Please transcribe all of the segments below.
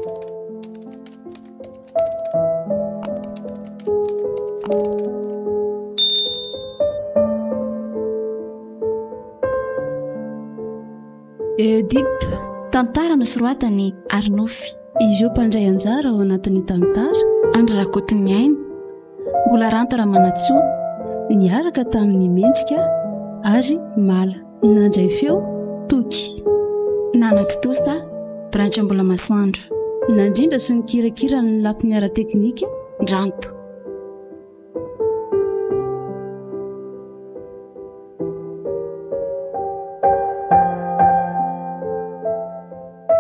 Oedipe. Tantara nosoratan'i Arnofy. Ireo mpandray anjara ao anatin'ny tantara. Andry Rakotoniaina, Mbola Ranto Ramanantsoa. Niaraka tamin'i Mendrika ary Mala. Nandray feo, Toky. Nanatontosa, Branch Mbola Masoandro. Nandrindra sy nikirakira ny lafiny ara-teknika, Ndranto.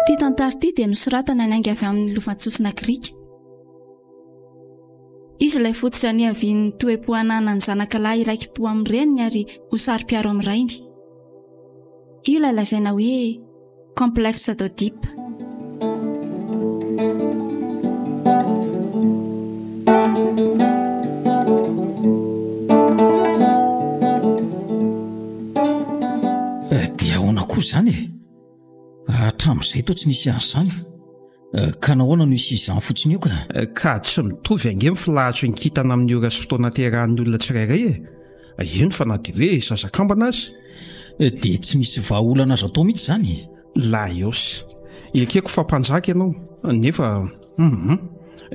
Ity tantara ity dia nosoratana niainga avy amin'ny lovantsofina grika. Izy ilay fototra niavian'ny toe-po ananan'ny zanaka lahy hiraiki-po amin'ny reniny ary ho saro-piaro amin'ny rainy. Io ilay lazaina hoe complexe d'Oedipe. Eh, dia ahoana koa izany e? Hatramin'izay toa tsy nisy an'izany. Eh, ka nahoana no hisy izany fotsiny eo ka? Eh, ka tsy mitovy ange ny filahatry ny kintana amin'ny ora sy fotoana terahan'ny olona tsirairay e. Eny fa na dia hoe zaza kambana aza. Eh, dia tsy misy vahaolana azo atao mihitsy izany e? Laïos, ekeko fa mpanjaka ianao, nefa hum,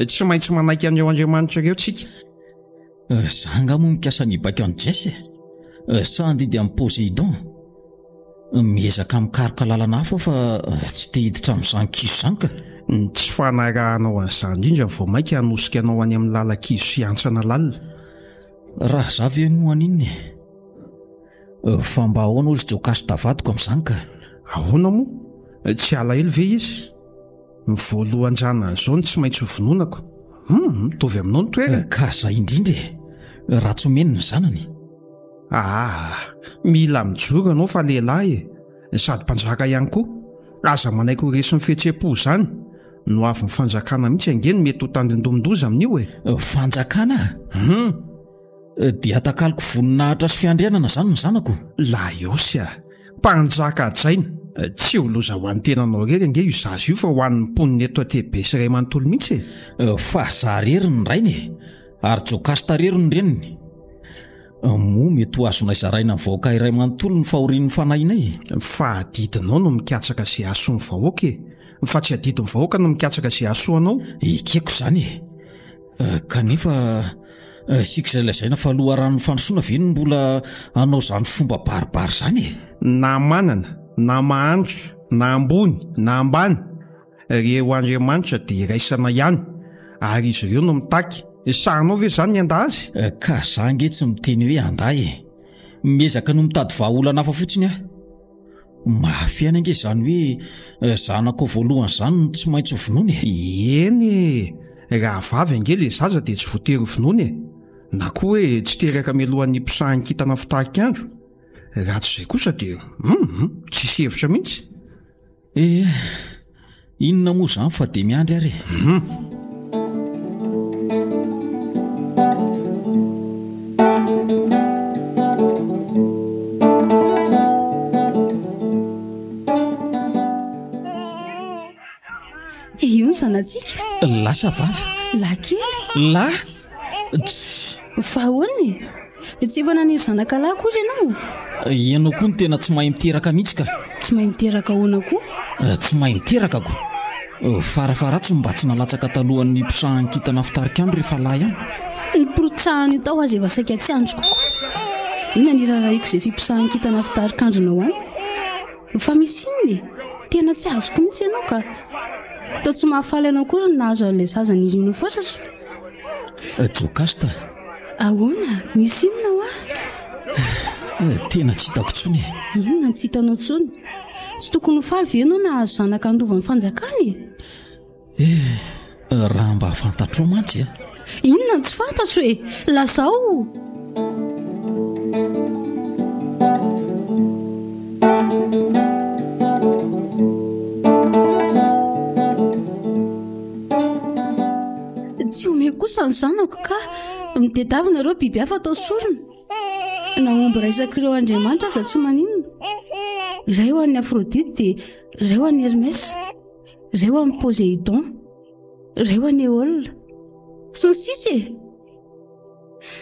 tsy maintsy manaiky an'ireo andriamanitra ireo tsika. Za angaha moa mikasa ny hibaiko an'i Jess e? Sa handidy amin'i Poséidon? Miezaka mikaroka lalana hafa aho fa tsy te hiditra amin'izany kizo izany ka. Ny tsy fanarahanao an'izany indrindra vao mainka hanosika anao any amin'ny lalan-kizo sy hantsana lalina. Raha za ve moa haninona e? Fa mba ahoana hozy Jokasta vadiko amin'izany ka? Ahoana moa? Tsy halahelo ve izy? Ny voalohan-janany izao no tsy maintsy hovonoinako. Hum, mitovy aminao ny toerany. Ka zay indrindra e! Raha tsy omeny ny zanany. Aa, mila mijoro ianao fa lehilahy e! Sady mpanjaka ihany koa. Aza manaiky ho resin'ny fihetseham-po izany. Ny hoavin'ny fanjakana mihitsy ange no mety ho tandindomin-doza amin'io e! Fanjakana? Hum! Dia atakaloko voninahitra sy fiandrianana izany ny zanako? Laïos a! Mpanjaka hajaina! Tsy ho loza ho an'ny tenanao irery ange io zaza io fa ho an'ny mponina eto Thèbes iray manontolo mihitsy e! Fa za irery ny rainy e! Ary Jokasta irery ny reniny. Moa mety ho azonay zaraina amin'ny vahoaka iray manontolo ny fahorian'ny fanahinay e? Fa adidinao no mikatsaka izay hahasoa ny vahoaka e! Fa tsy adidin'ny vahoaka no mikatsaka izay hahasoa anao. Ekeko izany e! Kanefa isika izay lazaina fa loharanon'ny fandrosoana ve no mbola hanao izany fomba baribary izany e? Na manana, na mahantra, na ambony, na ambany, Ireo andriamanitra dia iraisana ihany, ary izy ireo no mitaky. Sahinao ve izany ny handà azy? Ka za ange tsy miteny hoe handà e! Miezaka no mitady vahaolana hafa fotsiny aho. Mafy ihany ange izany hoe zanakao voalohany izany no tsy maintsy ho vonoina e! Eny e! Raha vavy ange ilay zaza dia tsy voatery ho vonoina e! Na koa hoe tsy teraka mialohan'ny hiposahan'ny kintana fitarik'andro. Raha tsy izay kosa dia hum! Tsisy hevitra mihitsy. Eh, inona moa izany fa dia miandry ary e. Hum. Io ny zanatsika. Lahy sa vavy? Lahy kely. Lahy? Fa ahoana e? Tsy efa naniry zanaka lahy akory ianao? Ianao koa no tena tsy mahay miteraka mihitsy ka. Tsy mahay miteraka ahoana koa? Tsy mahay miteraka ko. Farafaharatsiny mba tsy nalatsaka talohan'ny niposahan'ny kintana fitarik'andro rehefa lahy ihany. Ny porotsahan'io tao aza efa saika tsy andriko koa. Inona ny irarahiko izay fiposahan'ny kintana fitarik'andronao any? Fa misy inona e? Tena tsy azoko mihitsy ianao ka. Toa tsy mahafaly anao akory ny nahazo an'ilay zaza nirianao fatratra. Jocasta. Ahoana? Misy inona hoa? Tena tsy hitako intsony e. Inona no tsy hitanao intsony? Tsy tokony ho faly ve ianao nahazo zanaka handova ny fanjakana e? Eh, raha mba fantatrao mantsy a. Inona no tsy fantatro e? Lazao! Tsy omeko kosa ny zanako ka. Mitedavina ireo biby hafa atao sorona. Na omby raisak'ireo andriamanitra aza tsy maninona. Iray ho an'i Aphrodite dia iray ho an'i Hermès. Iray ho an'i Poséidon. Reo anie olona. Sy ny sisa e!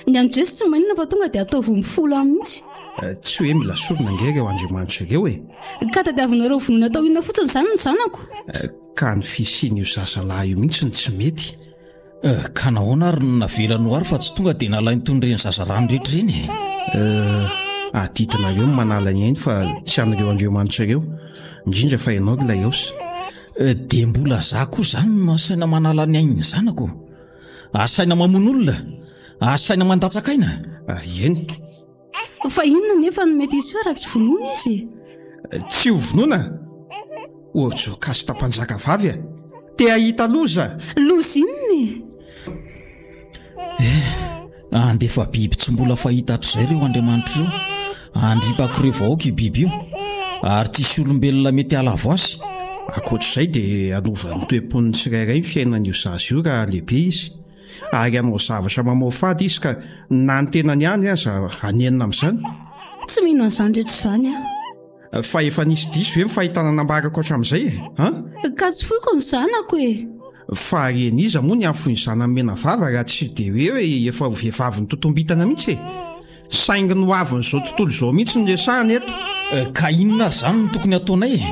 Ny an'i Jesy tsy maninona fa tonga dia ataovy mifolo any mihitsy. Tsy hoe mila sorona ange ireo andriamanitra ireo e! Ka tadiavinareo vonoina atao inona fotsiny izany ny zanako? Ka ny fisian'io zazalahy io mihitsy no tsy mety. Ka nahoana ary no navelany ho ary fa tsy tonga dia nalainy toy ireny zaza rano rehetra ireny e? Adidinareo ny manala ny ainy fa tsy an'ireo andriamanitra ireo, indrindra fa ianao ry Laïos. Dia mbola za koa izany no asaina manala ny ain'ny zanako? Asaina mamono olona? Asaina mandatsaka aina? Eny. Fa inona nefa no mety hiseho raha tsy vonoina izy e? Tsy ho vonoina? Orjokasta mpanjaka vavy a! Te hahita loza? Loza inona e? Eh, handefa biby tsy mbola fahita hatrizay ireo andriamanitra ireo. Handripaka ireo vahoaka io biby io, ary tsy hisy olombelona mety hahalavo azy. Ankoatr'izay dia hanova ny toe-pon'ny tsirairay ny fiainan'io zaza io raha lehibe izy. Ary hanao zavatra mamoafady izy ka na ny tenany ihany aza hanenina amin'izany. Tsy mino an'izany rehetra izany aho. Fa efa nisy diso ve ny fahitana nambarako hatramin'izay e? An? Ka tsy foiko ny zanako e! Fa ren'iza moa ny hahafoy ny zanany menavava raha tsy dia hoe hoe efa ho vehivavy nitotombintana mihitsy e? Saingy ny hoavin'izao tontolo izao mihitsy no resahana eto. Ka inona ary izany no tokony hataonay e?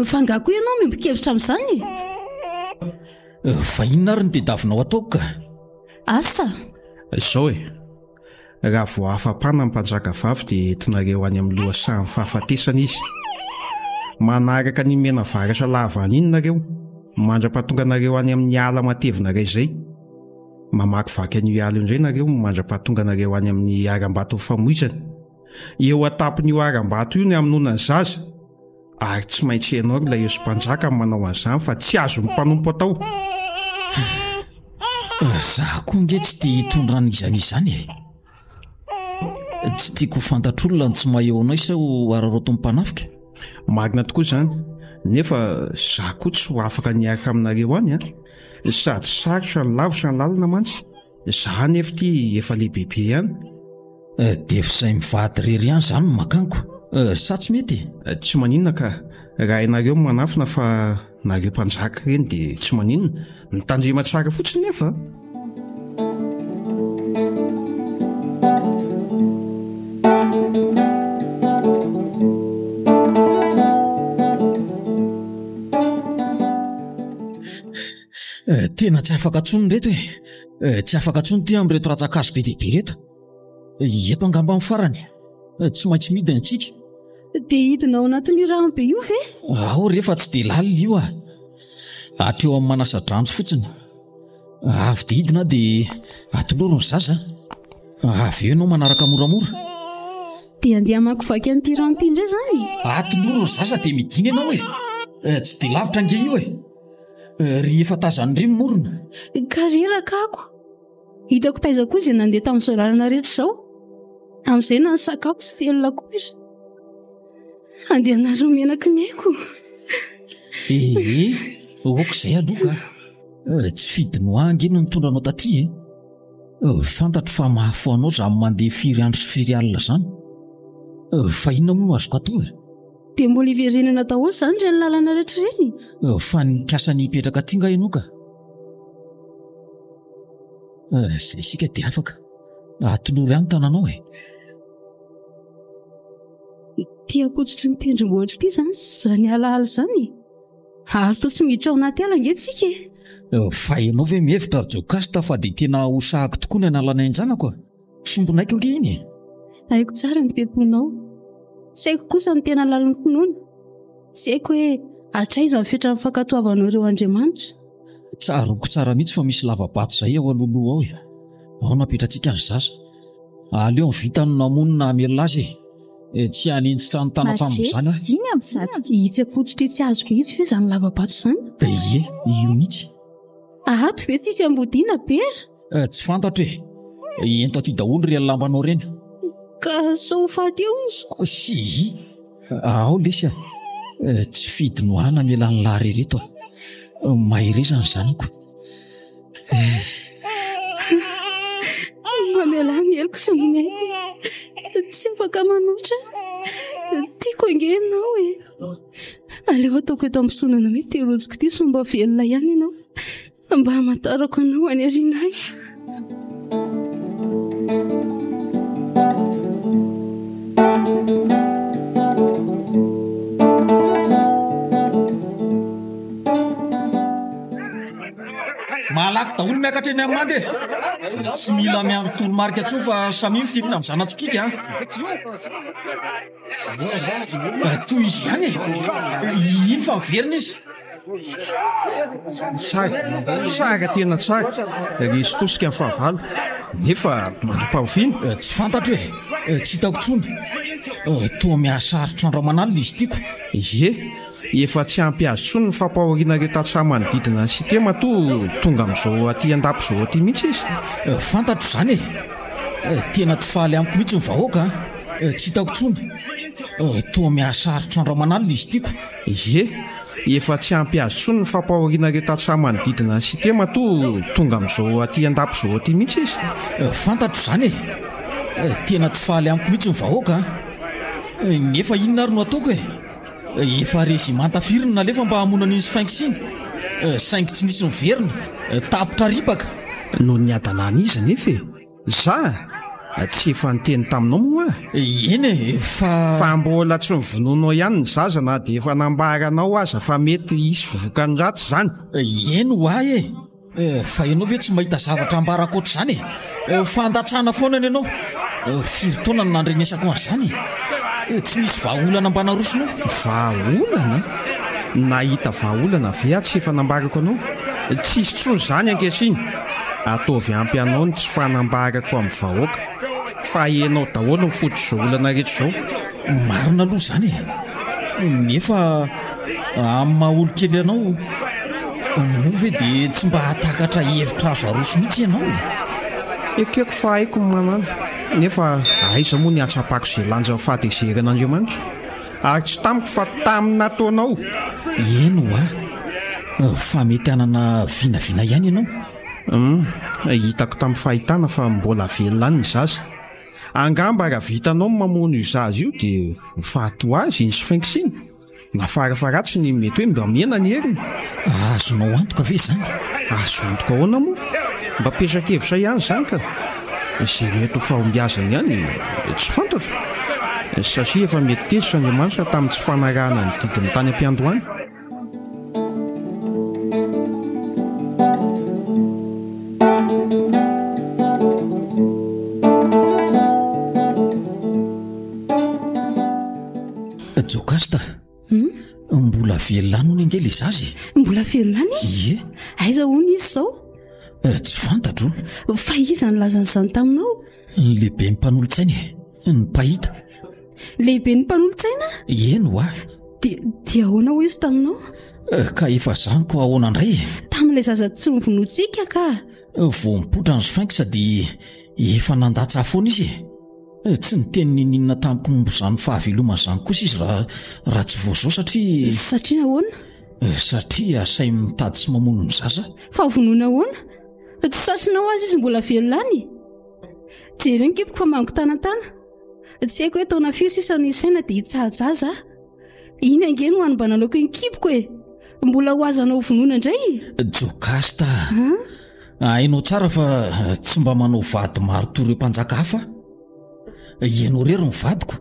Fa angaha koa ianao miombon-kevitra amin'izany e? Fa inona ary no tediavinao ataoko ka? Asa! Izao e, raha vao afa-pana ny mpanjaka vavy dia entinareo any amin'ny lohasahan'ny fahafatesana izy. Manaraka an'iny mianavaratra lava any iny nareo, mandra-pahatonga anareo any amin'ny ala matevina iray izay. Mamakivaky an'io ala io indray nareo mandra-pahatonga anareo any amin'ny harambaton'ny famoizana. Eo an-tampon'io harambato io ny hamonoana ny zaza. Ary tsy maintsy ianao ry Laïos mpanjaka no manao an'izany fa tsy azon'ny mpanompo atao. Za koa nge tsy te hitondra an'iza n'iza izany e. Tsy tiako ho fantatr'olona ny tsy maha eo anay sao araraotin'ny mpanafika. Marina tokoa izany, nefa za koa tsy ho afaka ny hiaraka aminareo any an. Sady sarotra ny lavitra ny lalana mantsy. Za anefa ity efa lehibebe ihany. Dia f'izay mivady irery ihany izany no makaniko. Sa tsy mety? Tsy maninona ka. Raha ianareo no manafina fa nareo mpanjaka ireny dia tsy maninona. Mitandrema tsara fotsiny nefa. Tena tsy afaka intsony ireto e. Tsy afaka intsony ity amin'ireto rantsan-kazo be dia be ireto. Eto angamba amin'ny farany. Tsy maintsy midina isika. Dia hidina ao anatin'io rano be io ve? Ao re fa tsy dia lalina io ah. Hatreo amin'ny manasa-dranjo fotsiny. Avy dia hidina aho dia atoloro ny zaza. Avy eo ianao manaraka moramora. Dia andeha hamakivaky an'ity rano ity indray izany? Atoloro ny zaza dia midina ianao e. Tsy dia lavitra ange io e. Ry efa tazan'ny ry ny morona. Ka reraka ako. Hitako taiza koa izay nandeha tamin'izao lalana rehetra izao. Amin'izay na ny sakafo tsy telina koa izy. Andeha hanary ny menaky ny aiko. Ee, ok izay aloha ka. Tsy fidiny ho ahy ange no nitondra anao taty e. Fantatro fa mahafoa anao izany mandeha firy andro sy firy alina izany. Fa inona moa no azoko atao e? Dia mbola hiverenana daholo izany ireny lalana rehetra ireny? Fa nikasa ny hipetraka aty nga ianao ka? Izay isika dia afaka. Atolory ahy ny tananao e. Ity ankotsotry ny tendrombohitra ity izany izany alaala izany e. Ary toa tsy miditra ao anaty ala ange tsika e. Fa ianao ve mihevitra ry Jocasta fa dia tena ho sahako tokoa ny hanalana ain-janako a? Sombinaiko ange iny e! Haiko tsara ny toe-ponao. Tsy haiko kosa ny tena lalin'ny finoana. Tsy haiko hoe hatraiza ny fetran'ny fankatoavanao ireo andriamanitra. Tsaroako tsara mihitsy fa misy lava-bato izay ao alohaloha ao e! Ao no apetratsika ny zaza. Aleo ny vita no namono na hamelona azy e! Tsy haninjitra ny tanako amin'izany aho. 105. Itsy am-pototra itsy azoko itsy ve izany lava-bato izany? Ie, io mihitsy. Ato ve tsisy ambodiana Bera? Tsy fantatro e! Ento aty daholo ireny lambanao ireny. Ka sao ho faty eo izy. Sii! Ao lesy a! Tsy fidiny ho ahy namela an'i lahy ireto a! Mahereza ny zanako. Eh. Mamelà ny heloko sy ny aiko. Tsy afaka manoatra. Tiako ange ianao e. Aleo ataoko eto amin'ny sonana hoe ity rojoko ity sao mba velona ihany ianao. Mba hamantarako anao any aoriana any. Malaky daholo miakatra eny amin'ny manda e! Tsy mila miandry toromarika intsony fa samia mitifitra amin'ny zana-tsipìka an! Tohizo ihany e! Iny fa miverina izy. Tsara, tsara tena tsara. Resy tosika ny fahavalo. Nefa manam-pahoviana? Tsy fantatro e! Tsy hitako intsony. Toa mihasarotra andro aman'alina izy tiako. Ie, efa tsy ampy azy intsony ny fampahoriana ireo tantsaha manodidina ny cité matoa tonga amin'izao aty an-dapa izao aty mihitsy izy. Fantatro izany e! Tena tsy faly amiko mihitsy ny vahoaka an! Tsy hitako intsony. Toa mihasarotra andro aman'alina izy tiako. Ie, efa tsy ampy azy intsony ny fampahoriana ireo tantsaha manodidina ny cité matoa tonga amin'izao aty an-dapa izao aty mihitsy izy. Fantatro izany e! Tena tsy faly amiko mihitsy ny vahoaka an! Nefa inona ary no ataoko e? Efa rezimanta firy no nalefa mba hamono an'iny sphinx iny? Saingy tsy nisy niverina. Tapitra ripaka. Noho ny hadalana iza anefa e? Za? Tsy efa niteny taminao moa aho? Eny e, fa. Fa mbola tsy novonoinao ihany ny zaza na dia efa nambaranao aza fa mety hisy vokany ratsy izany. Eny ho ahy e! Fa ianao ve tsy mahita zavatra ambara ankoatr'izany e? Fandatsana foana ny anao. Firy taona no nandrenesako an'izany e? Tsy nisy vahaolana mba narosonao? Vahaolana? Nahita vahaolana ve aho tsy efa nambarako anao? Tsisy intsony izany ankehitriny. Ataovy ampy anao ny tsy fanambarako amin'ny vahoaka fa enao daholo ny fototr'izao olana rehetra izao. Marina aloha izany e! Nefa amin'ny maha olon-kely anao, moa ve dia tsy mba hahatakatra hevitra azo aroso mihitsy ianao e? Ekeko fa haiko ny manandro, nefa aiza moa ny hahatsapako izay lanjan'ny fahatezeran'Andriamanitra? Ary tsy tamiko fa tamin'ny nataonao. Eny ho'a, fa mety hanana vinavina ihany ianao. Hum, hitako tamin'ny fahitana fa mbola velona any ny zaza. Angamba raha vitanao ny mamono io zaza io dia ho faty ho azy iny sphinx iny. Na farafaharatsiny mety hoe mba mihena ny heriny. Azonao antoka ve izany? Azo antoka ahoana moa? Mba petra-kevitra ihany izany ka. Izay mety ho fahombiazany ihany tsy fantatro. Satria efa mety tezitra Andriamanitra tamin'ny tsy fanarahana ny didiny tany am-piandohana. Jocasta, mbola velona any hono ange ilay zaza e. Mbola velona any? Ie. Aiza hono izy izao? Tsy fantatro. Fa iza nilaza an'izany taminao? Ny lehiben'ny mpanolotsaina e, ny mpahita. Lehiben'ny mpanolotsaina? Eny hoa. Dia dia ahoana hoy izy taminao? Ka efa zany ko ahoana indray e? Tamin'ilay zaza tsy novonointsika ka. Vao mipoitra ny sphinx dia efa nandatsa foana izy e. Tsy niteny n'inon'inona tamiko momba izany fahavelomana izany kosa izy raha raha tsy vao izao satria. Satria nahoana? Satria asainy mitady sy mamono ny zaza. Fa vonoina ahoana? Tsy satrinao aza izy mbola velona any. Jereo ny kiboko fa mangotanantana. Tsy haiko hoe taona firy sisa no isaina dia hitsaha-jaza aho. Iny ange no hanombananaoko ny kiboko e. Mbola ho azanao vonoina indray? Jocasta a! Hainao tsara fa tsy mba manao vady maro toy ireo mpanjaka hafa aho. Ianao irery no vadiko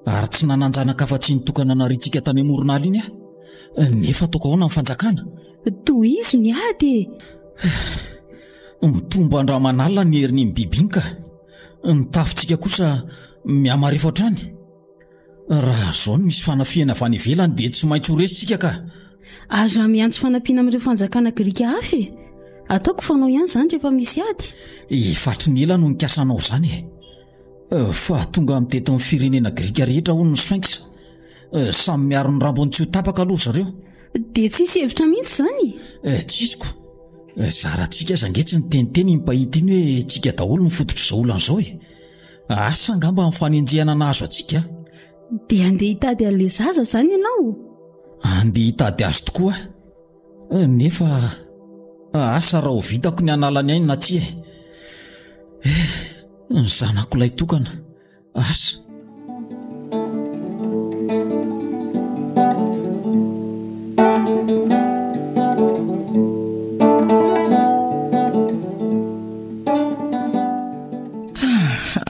ary tsy nanan-janaka afa-tsy iny tokana nariantsika tany amoron'ala iny aho. Nefa ataoko ahoana ny fanjakana? Tohizo ny ady e! Mitombo andro aman'alina ny herin'iny biby iny ka. Ny tafintsika kosa mihamarefo hatrany. Raha izao no misy fanafihana avy any ivelany dia tsy maintsy ho resintsika ka. Aza miantso fanampiana amin'ireo fanjakana grika hafa e! Ataoko fanao ihany izany rehefa misy ady. Efa hatry ny ela no nikasanao izany e! Fa tonga mitety ny firenena grika rehetra hono ny sphinx. Samy miaro ny rambony tsy ho tapaka aloha ry zareo. Dia tsisy hevitra mihitsy izany? Tsisy ko. Zarantsika aza ange tsy niteniteny iny mpahita iny hoe tsika daholo no fototr'izao olana izao e. Asa angamba ny fanenjehana nahazo antsika. Dia handeha hitady an'ilay zaza izany ianao? Handeha hitady azy tokoa aho. Nefa asa raha ho vitako ny hanala ny ainy na tsia e. Eh, ny zanako ilay tokana. Asa.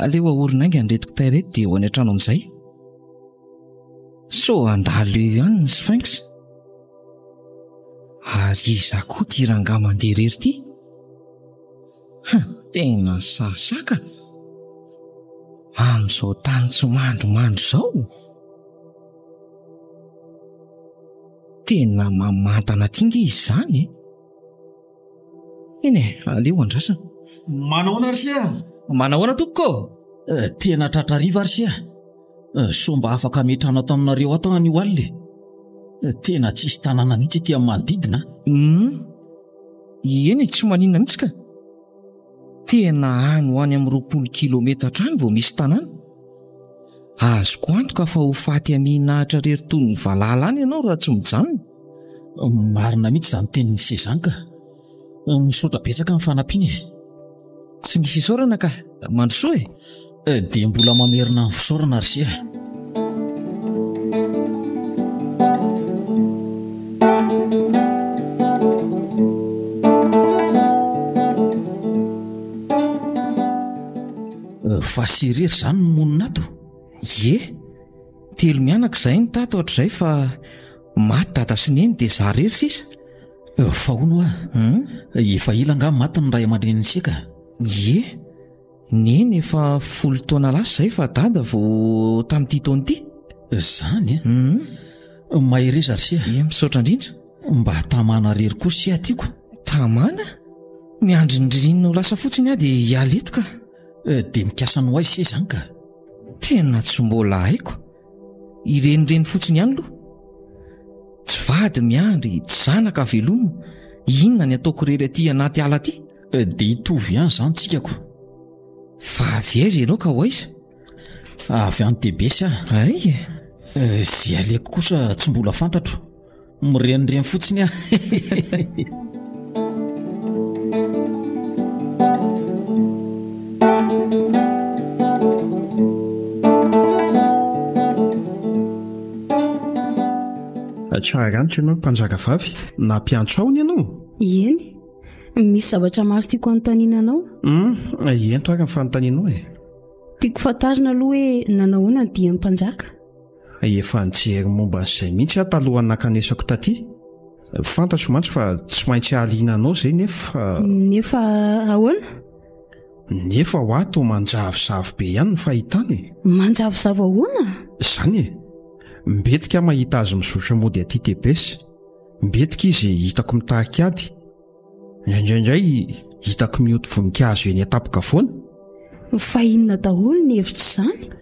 Aleo ahorina haingana ireto kitay ireto dia ho any an-trano amin'izay. Sao handalo eo ihany ny sphinx. Ary iza koa ity rangahy mandeha irery ity? Ha, tena sasaka. Amin'izao tany tsy mandrimandry izao. Tena mamantana aty nge izy izany e. Eny e, aleo andrasana. Manahoana ry se a? Manahoana tompoko ô? Eh, tena tratra hariva ry se a. Eh, sao mba afaka ametrahana ato aminareo ato aho anio alina e. Eh, tena tsisy tanàna mihitsy aty amin'ny manodidina a. Hum, eny e, tsy maninona mihitsy ka. Tena any ho any amin'ny 20 kilometatra any vao misy tanàna. Azoko antoka fa ho faty amihinahitra rery toy ny valala any ianao raha tsy mijanona. Marina mihitsy izany tenin'i se izany ka. Misaotra betsaka ny fanampiana e. Tsy misy isaorana ka. Mandrosoa e. Eh, dia mbola mamerina ny fisaorana ry se a. Eh, fa sy irery izany no monina ato? Ie, telo mianaka izahay no tato hatrizay fa maty dada sy neny dia za irery sisa. Eh, fa hono hoa, hmm? efa ela angaha maty ny ray aman-drenin'i Seka? Ie, neny efa folo taona lasa izay fa dada vao tamin'ity taona ity. Zany e? Hmm? Mahereza ry se. Ie, misaotra indrindra. Mba tamana rery koa se tiako. Tamana? Miandry ny ririnina ho lasa fotsiny aho dia hiala eto ka. Eh, dia mikasa ny ho aiza se izany ka? Tena tsy mbola haiko. Irenireny fotsiny ihany aloha. Tsy vady miandry, tsy zanaka velomina. Inona ny ataoko irery aty anaty ala aty? Eh, dia hitovy ihany izany tsika ko. Fa avy aiza ianao ka ho aiza? Avy any Tebesy aho. Ay e. Eh, izay aleko kosa tsy mbola fantatro. Mirenireny fotsiny aho. Tsara anitra ianao mpanjakavavy, nampiantso aho ny ianao? Eny, misy zavatra maro tiako hanontaniana anao. Hum, ento ary ny fanontanianao e. Tiako fantarina aloha hoe nanao ahoana ny dian'ny mpanjaka. Efa nijery momba an'izay mihitsy aho talohan'ny nankanesako taty. Fantatro mantsy fa tsy maintsy hahaliana anao izay nefa. Nefa ahoana? Nefa hoa toa manjavozavo be ihany ny fahitana e. Manjavozavo ahoana? Izany e. Mbetika aho mahita azy mizotra mody aty Thebes. Mbetika izy hitako mitarika ady. Indraindray hitako mioty voninkazo eny an-tampon-kavoana. Fa inona daholo ny hevitr'izany?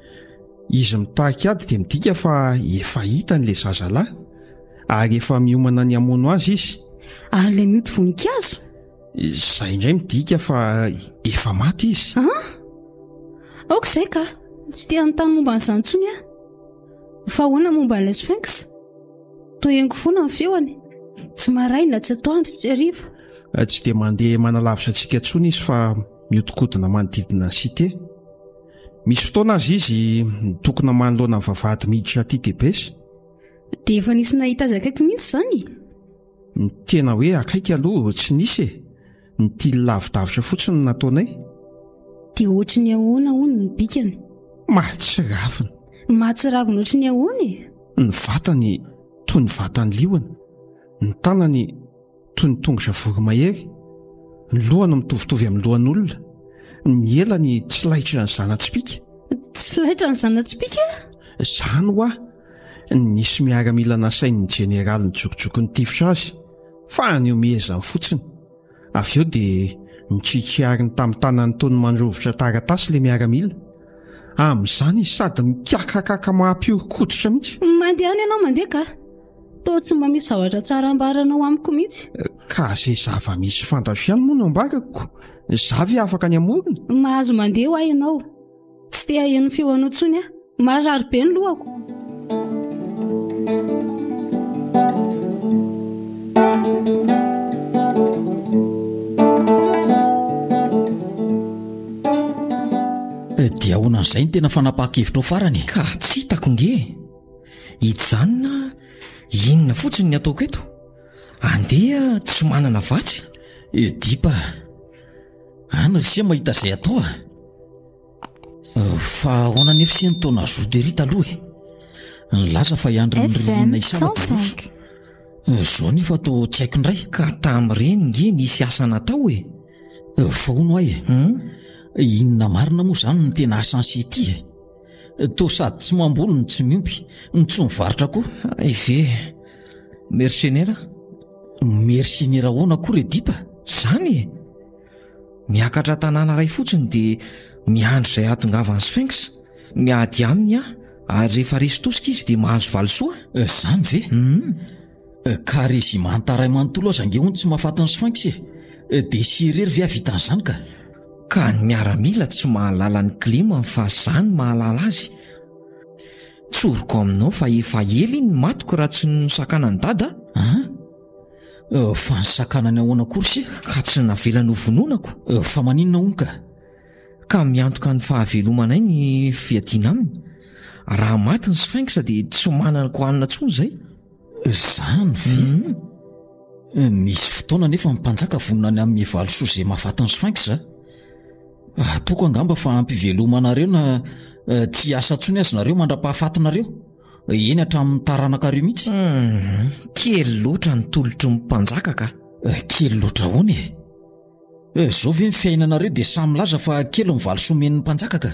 Izy mitarika ady dia midika fa efa hitany ilay zazalahy ary efa miomana ny hamono azy izy. Ary ilay mioty voninkazo? Izay indray midika fa efa maty izy. An? Aoka izay ka! Tsy te hanontany momba an'izany intsony aho. Fa ahoana momba an'ilay sphinx? Toa henoko foana ny feony. Tsy maraina, tsy atoandro, tsy hariva. Eh, tsy dia mandeha manalavitra antsika intsony izy fa mihodinkodina manodidina ny cité. Misy fotoana aza izy mitokona manoloana ny vavahady miditra aty Thebes. Dia efa nisy nahita azy akaiky mihitsy izany? Ny tena hoe akaiky aloha tsy nisy e. Nitily lavidavitra fotsiny no nataonay. Dia ohatry ny ahoana hono ny bikany? Mahatsiravina. Mahatsiravina ohatry ny ahoana e? Ny vatany toy ny vatan'ny liona, ny tanany toy ny tongotra voromahery, ny lohany mitovitovy amin'ny lohan'olona, ny elany tsy laitra ny zana-tsipìka. Tsy laitra ny zana-tsipìka? Izany hoa, nisy miaramila nasain'ny jeneraly nijokojoko nitifitra azy, fa nihomehezany fotsiny. Avy eo dia nitrikiariny tamin'ny tanany toy ny mandrovitra taratasy ilay miaramila. Amin'izany izy sady mikakakaka mahampihoron-koditra mihitsy. Mandehana ianao mandeha ka! Toa tsy mba misy zavatra tsara ambaranao amiko mihitsy. Ka izay zava-misy fantatro ihany moa no ambarako. Izaho ve afaka ny hamorona? Mahazo mandeha ho ahy ianao. Tsy te haheno ny feo anao intsony aho. Marary be ny lohako. Eh, dia ahoana an'izay ny tena fanapahan-kevitrao farany e? Ka tsy hitako nge e. Hijanona inona fotsiny ny ataoko eto? Andeha tsy manana vatsy. Edipa, any ry se mahita izay atao a. Fa ahoana anefa ise no toa nazoto ery taloha e? Nilaza fa hiandry ny ririnina hisava dia roso. Izao anefa toa tsy haiko indray. Ka tamin'ireny nge nisy asa natao e! Fa hono ahy e? Inona marina moa izany no tena asan'i se ity e? Toa sady tsy mamboly no tsy miompy, no tsy mivarotra koa. Hay ve? Mercenaire? Mercenaire ahoana koa re Dipa? Izany e! Miakatra tanàna iray fotsiny dia miandry izay hahatongavan'ny Sphinx. Miady aminy aho ary rehefa resy tosika izy dia mahazo valisoa. Izany ve? Ka rezimanta iray manontolo aza ange hono tsy mahafaty ny Sphinx e! Dia sy irery ve hahavita an'izany ka? Ka ny miaramila tsy mahalala ny klimany fa za no mahalala azy. Tsoriko aminao fa efa ela iny ny matiko raha tsy nosakanan'i Dada a! An? Fa nisakanany ahoana akory se? Ka tsy navelany ho vonoina ko. Fa maninona hono ka? Ka miantoka ny fahavelomanay ny fiadiana aminy. Raha maty ny Sphinx dia tsy manan-ko hanina intsony izay. Izany ve? Nisy fotoana anefa ny mpanjaka vonona ny hanome valisoa izay mahafaty ny Sphinx a! Ataoko angamba fa hampivelomanareo na tsy hiasa intsony aza nareo mandra-pahafatinareo. Eny hatramin'ny taranakareo mihitsy. Hum, kely loatra ny tolotry ny mpanjaka ka. Kely loatra ahoana e? Zao ve ny fiainanareo dia samy milaza fa kely ny valisoa omen'ny mpanjaka ka.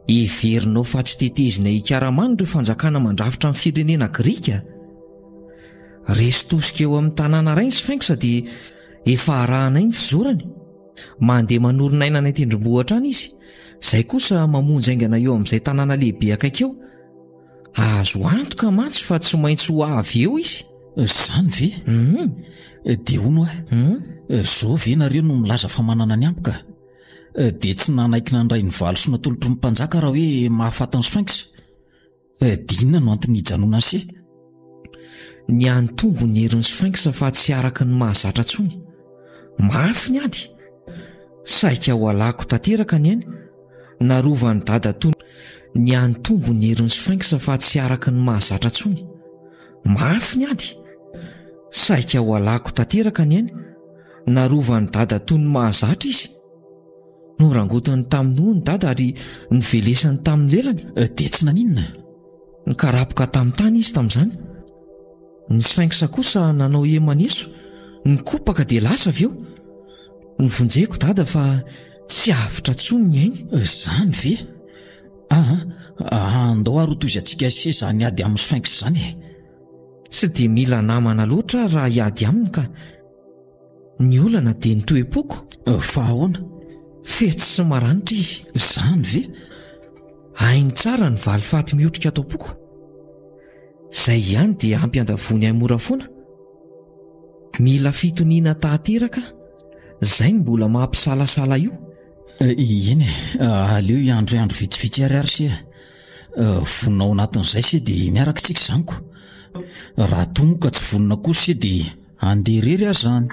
Heverinao fa tsy tetezina hikaramana ireo fanjakana mandrafitra ny firenena grika? Resy tosika eo amin'ny tanàna iray ny Sphinx dia efa arahanay ny fizorany. Mandeha manorina aina any an-tendrombohitra any izy, izay kosa mamonjy haingana eo amin'izay tanàna lehibe akaiky eo. Azo antoka mantsy fa tsy maintsy ho avy eo izy. Izany ve? Hum. Dia hono aho, hum, zao ve nareo no milaza fa manana ny ampy ka? Dia tsy nanaiky nandray ny valisoa natolotry ny mpanjaka raha hoe mahafaty ny Sphinx? Dia inona no antony hijanonan'i se? Nihanitombo ny herin'ny Sphinx fa tsy araka ny mahazatra intsony. Mafy ny ady. Saika ho alako tanteraka ny ainy. Narovan'i dadatoa nihanitombo ny herin'ny Sphinx fa tsy araka ny mahazatra intsony. Mafy ny ady. Saika ho alako tanteraka ny ainy. Narovan'i dadatoa ny mahazatra izy. Norangotany tamin'ny hohony dada ary novelesany tamin'ny lelany. Dia tsy naninona? Nikarapoka tamin'ny tany izy tamin'izany. Ny Sphinx kosa nanao hehy maneso, nikopaka dia lasa avy eo. Novonjeko dada fa tsy avotra intsony ny ainy. Izany ve? Aa, andao ary hotohizantsika se izany ady amin'ny Sphinx izany e! Tsy dia mila namana loatra aho raha hiady aminy ka. Ny olana dia ny toe-poko. Fa ahoana? Fetsy sy maranitra izy. Izany ve? Hainy tsara ny valifaty miotrika ato am-poko. Izay ihany dia ampy handavoany ahy mora foana. Mila fitoniana tanteraka izay no mbola mampisalasala io. Eny e, aleo hiandry andro vitsivitsy ary ary se. Vonona ao anatin'izay se dia miaraka isika izany ko. Raha toa moa ka tsy vonona kosa se dia handeha irery aho izany.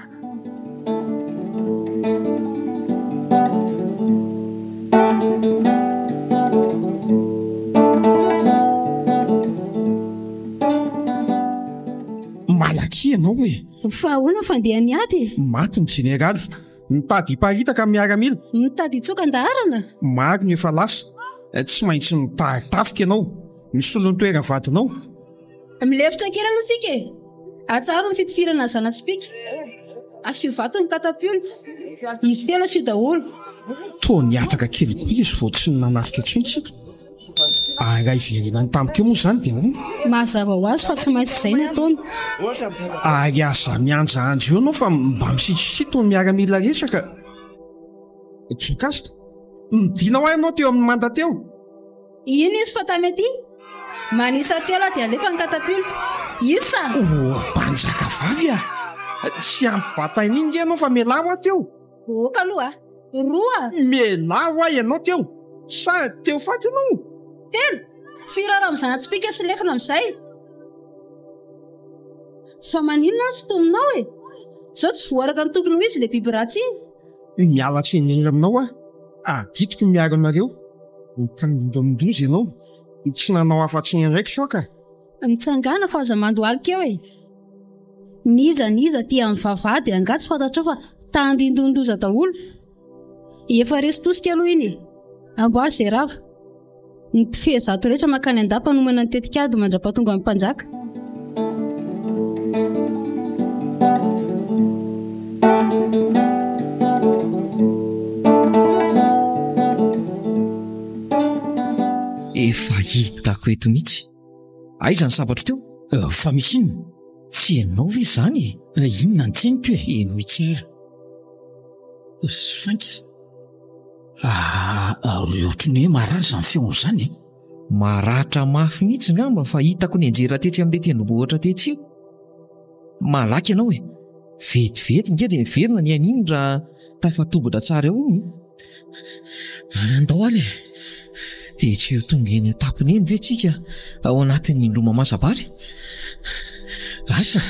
Malaky ianao e! Fa ahoana ny fandehan'ny ady e? Maty ny jeneraly. Mitady hiparitaka ny miaramila. Mitady hitsoaka an-daharana? Maro ny efa lasa. Tsy maintsy mitari-tafika ianao. Misolo ny toeran'ny vadinao. Milefitra kely aloha isika e! Atsaharo ny fitifirana ny zana-tsipìka. Asio vato ny katapulte. Izy telo asio daholo. Toa nihataka kely koa izy vao tsy nanafika intsony tsika. Ary raha hiverenany tampoka eo moa izany dia ahoana? Mazava ho azy fa tsy maintsy izay no ataony. Ary aza mihanjahanjo eo ianao fa mba misitrisitrika toy ny miaramila rehetra ka. Jokasta, midina ho ahy ianao teo amin'ny manda teo. Iny izy fa tamy aty. Manisa telo aho dia alefa ny katapulte. Isa! Oh, mpanjaka vavy ah! Tsy ampy bataille iny nge ianao fa mialà ho ahy teo. Ok aloha a! Roa! Mialà ho ahy ianao teo! Sa teo faty ianao? Telo! Tifiro ary amin'ny zana-tsipìka sy lefona amin'izay. Fa maninona ny sintominao e? Izao tsy voaraka ny tokony ho izy ilay biby ratsy iny. Miala tsiny indrindra aminao aho. Adidiko ny miaro anareo. Nitandindomin-doza ianao. Tsy nanao afa-tsy ny andraikitro aho ka. Mitsangàna fa aza mandohalika eo e! N'iza n'iza aty amin'ny vavahady angaha tsy fantatrao fa tandindon-doza daholo? Efa resy tosika aloha iny e! Amboary izay rava. Ny mpifehy zato rehetra mankany an-dapa hanomana ny tetikady mandra-pahatongan'ny mpanjaka. Efa hitako eto mihitsy. Aiza ny sabatro teo? Eh, fa misy inona? Tsy ianao ve izany e? Eh, inona ny tseniko e? Henoy tsara. Sphinx. Ah, ohatry ny hoe marary izany feony izany e. Maratra mafy mihitsy ngamba fa hitako nianjera tetsy amin'ilay tendrombohitra tetsy io. Malaky ianao e. Vetivety nge dia miverina ny ainy iny raha tafatombina tsara eo iny. Andao ary e. Dia tsy ho tonga eny an-tampony eny ve tsika ao anatin'ny indroa mamasa-bary? Asa,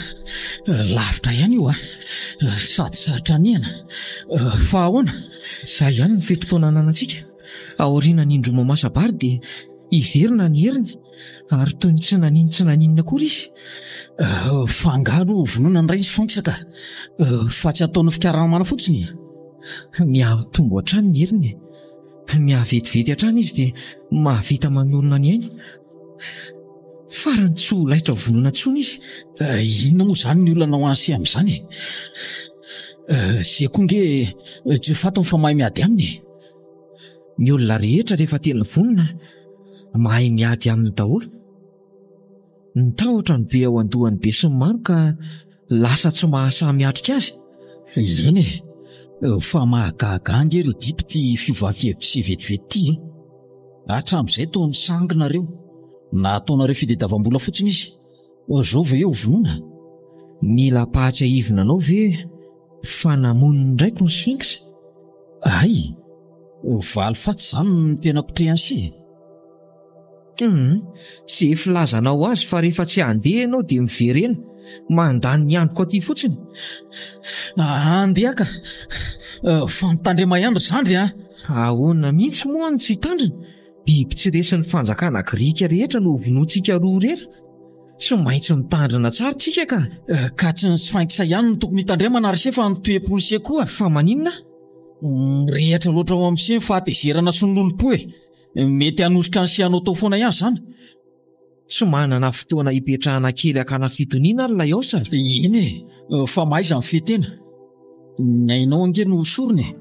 lavitra ihany io a. Sady sarotra anihana. Fa ahoana? Izay ihany ny fe-potoana ananantsika. Aorianan'ny indroa mamasa-bary dia hiverina ny heriny ary toy ny tsy naninon-tsy naninona akory izy. Fa angaha aloha vonoina ny rainy Sphinx ka. Fa tsy ataony fikaramana fotsiny e. Mihamitombo hatrany ny heriny e. Mihavetivety hatrany izy dia mahavita manorina ny ainy. Farany tsy ho laitra vonoina intsony izy. Inona moa izany ny olana ho an'i amin'izany e? Ze koa nge tsy ho fantany fa mahay miady aminy e. Ny olona rehetra rehefa tena vonona, mahay miady aminy daholo. Ny tahotra no be ao an-dohan'ny besinimaro ka lasa tsy mahasahy miatrika azy. Eny e! Fa mahagaga ange ry Dip ity fiovan-kevitry sy vetivety ity e! Hatramin'izay toa nisangy nareo, na ataonareo fitediavam-bola fotsiny izy, zao ve eo vonoina? Mila ampahatsiahivina anao ve fa namono ny raiko ny Sphinx? Hay! Valifaty izany no tena kotrehan'i sy e! Hum, ze filazanao azy fa rehefa tsy handeha ianao dia miverena, mandany ny androko aty fotsiny. Andeha ka! Fa mitandrema ihany ry zandry a! Ahoana mihitsy moa no tsy hitandrina? Biby tsy resin'ny fanjakana grika rehetra no hovonointsika roa irery. Tsy maintsy mitandrina tsara tsika ka! Ka tsy ny sphinx ihany no tokony hitandremana ry se fa ny toe-pon'i se koa. Fa maninona? Mirehatra loatra ao amin'i se ny fahatezerana sy ny lolompo e! Mety hanosika an'i Siano tao foana ihany izany. Tsy manana fotoana hipetrahana kely hakana fitoniana ary ilay aosa. Eny e, fa mahaiza mifehy tena. Ny ainao ange no ho sorona e.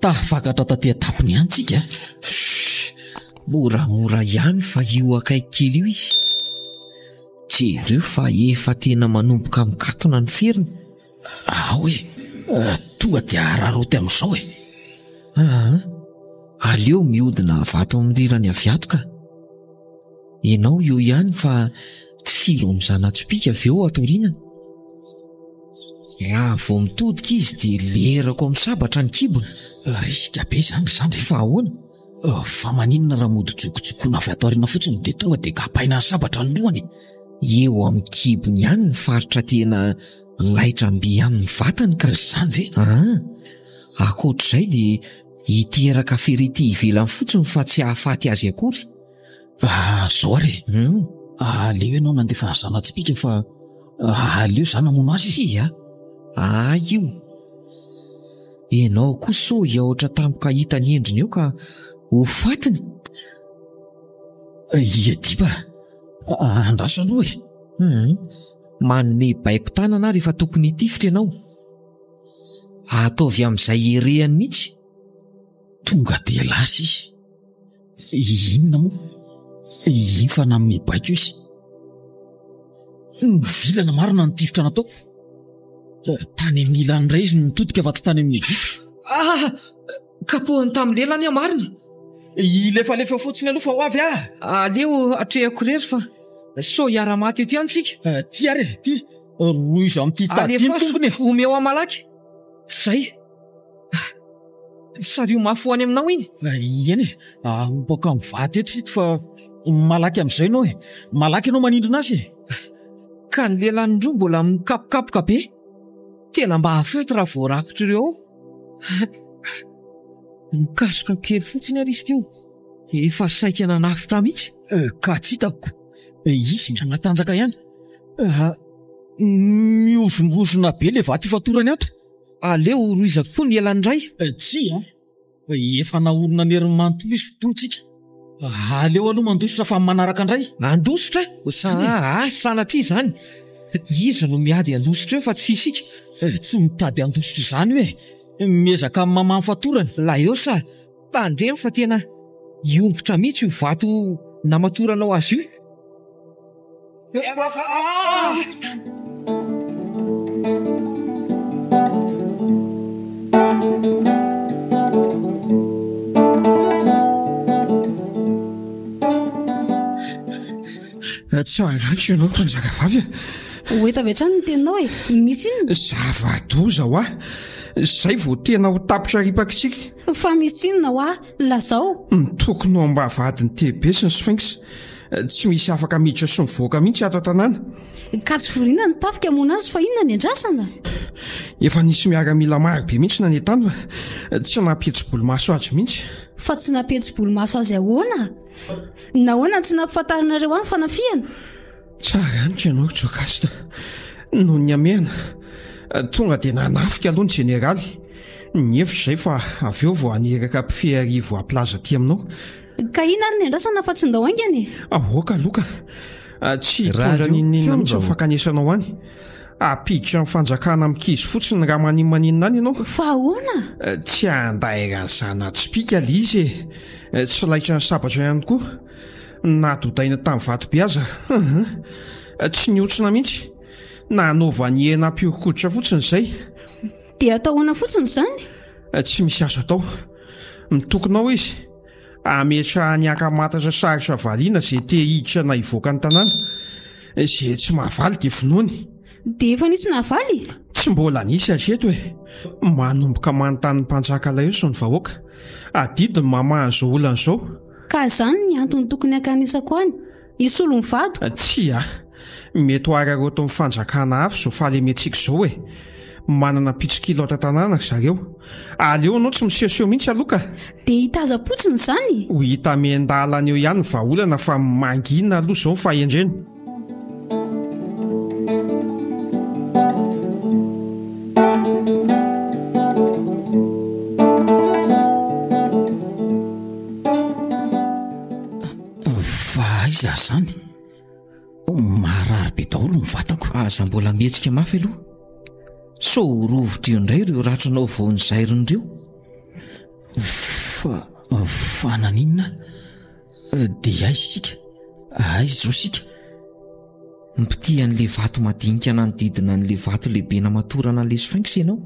Tafakatra taty an-tampony ihany tsika. Shh! Moramora ihany fa io akaiky kely io izy. Jereo fa efa tena manomboka mikatona ny feriny. Ao e! Tonga dia araraoty amin'izao e! Aa! Aleo mihodina avy ato amin'ny rirany avy ato ka. Ianao eo ihany fa tifiro amin'ny zana-tsipìka avy eo ato aorianany. Raha vao mitodika izy dia lerako amin'ny sabatra ny kibony. Risque be izany ry zandry. Fa ahoana? Fa maninona raha mody jokojokoina avy ato aoriana fotsiny dia tonga dia kapaina ny sabatra ny lohany e? Eo amin'ny kibony ihany ny faritra tena laitra mby amin'ny vatany ka. Izany ve? Aa! Ankoatr'izay dia hiteraka ferity ivelany fotsiny fa tsy hahafaty azy akory. Ah, zao ary e. Hum. Aleo ianao nandefa zana-tsipìka fa aleo za namono azy. Tsia, ahy io. Ianao koa sao hiahotra tampoka hahita ny endriny eo ka ho fatiny. Ia Dipa, andraso aloha e. Hum. Manome baiko tanana aho rehefa tokony hitifitra ianao. Ataovy amin'izay herehany mihitsy. Tonga dia lasa izy. Inona moa? Iny fa nanome baiko izy. Nivilana marina ny tifitra nataoko. Tany amin'ny ilany indray izy no nitodika fa tsy tany amin'ny Egypta. Ah! Kapohany tamin'ny lelany aho marina. Ilefalefa fotsiny aloha fa ho avy aho. Aleo atrehako irery fa sao hiara-maty eto ihany tsika. Ty ary e, ty. Rohizo amin'ity tady ity ny tongony e. Omeo ahy malaky. Zay. Sario mafy ho any aminao iny. Eny e, ahompako amin'ny vato eto ito fa malaky amin'izay ianao e. Malaky ianao manindrona azy e. Ka ny lelan'ny roa mbola mikapokapoka be. Tena mba hahafaty raha voarakotr'ireo ao. Nikasoka kely fotsiny ary izy teo. Efa saika nanafitra mihitsy. Ka tsy hitako. Izy mihanatanjaka ihany. Mihozongozona be ilay vato ifatorany ato. Aleo horohizako koa ny elany indray. Tsia. Efa naorina ny heriny manontolo izy fotoantsika. Aleo aloha mandositra fa amin'ny manaraka indray. Handositra? Aa, sanatria izany. Iza no miady handositra eo fa tsy isika? Tsy mitady handositra izany io e. Miezaka mamaha ny fatorany. Laeosa, tandremo fa tena hiongotra mihitsy io vato namatoranao azy io. Tsy arahiko ianao mpanjakavavy a! Ho eto avy hatrany ny teninao e! Misy inona? Zava-doza hoa! Izay vao tena ho tapitra ripakitsika. Fa misy inona hoa? Lazao! Ny tokony ho ambavahadin'i Thebes ny Sphinx. Tsy misy afaka miditra sy mivoaka mihitsy ato an-tanàna. Ka tsy voriana ny tafika hamono azy fa inona ny andrasana? Efa nisy miaramila maro be mihitsy nanentana fa tsy nampihetsi-bolomaso azy mihitsy. Fa tsy nampihetsi-bolomaso azy ahoana? Nahoana no tsy nampifantarinareo ahy ny fanafihana? Tsara ihany ka ianao ry Jocasta. Noho ny hamehana, tonga dia nanafika aloha ny jeneraly. Nihevitra izay fa avy eo vao haniraka mpifehy arivo hampilaza aty aminao. Ka inona ary ny andrasana fa tsy ndao haingana e? Aoka aloha ka. Tsy hitondra n'inon'inona mihitsy ny fankanesanao any. Hampiditra ny fanjakana amin'ny kizo fotsiny raha maninonmaninona any ianao. Fa ahoana? Tsy handairan'ny zana-tsipìka ilay izy e. Tsy laitran'ny sabatra ihany koa. Na dodaina tamin'ny vatobe aza, hum, tsy nihontsina mihitsy. Nanaovany hena hampihoron-koditra fotsiny izay. Dia atao ahoana fotsiny izany? Tsy misy azo atao. Mitokona ao izy. Ametrahany ankamatatra sarotra valiana izay te hiditra na hivoaka ny tanàna. Izay tsy mahavaly dia vonoiny. Dia efa nisy nahavaly? Tsy mbola nisy hatreto e. Manomboka manontany ny mpanjaka Laoso ny vahoaka. Adidy ny mamaha an'izao olana izao. Ka izany ny antony tokony hankanesako any. Hisolo ny vadiko. Tsia. Mety ho araraotin'ny fanjakana hafa izao fahalementsika izao e. Manana mpitsikilo ato an-tanàna ry zareo. Aleo ianao tsy misehoseho mihitsy aloha ka. Dia hitazam-potsiny izany? Ho hita miandalana eo ihany ny vahaolana fa mangina aloha izao ny fahendrena. Fa aiza ary izany? Marary be daholo ny vatako. Aza mbola mihetsika mafy aloha. Sao ho rovitra eo indray ireo ratranao vao nozairina ireo. Fa, fa naninona? Dia aiza isika? Aiza izao isika? Mpitia an'ilay vato madinika nanodidina an'ilay vato lehibe namatorana an'ilay sphinx ianao.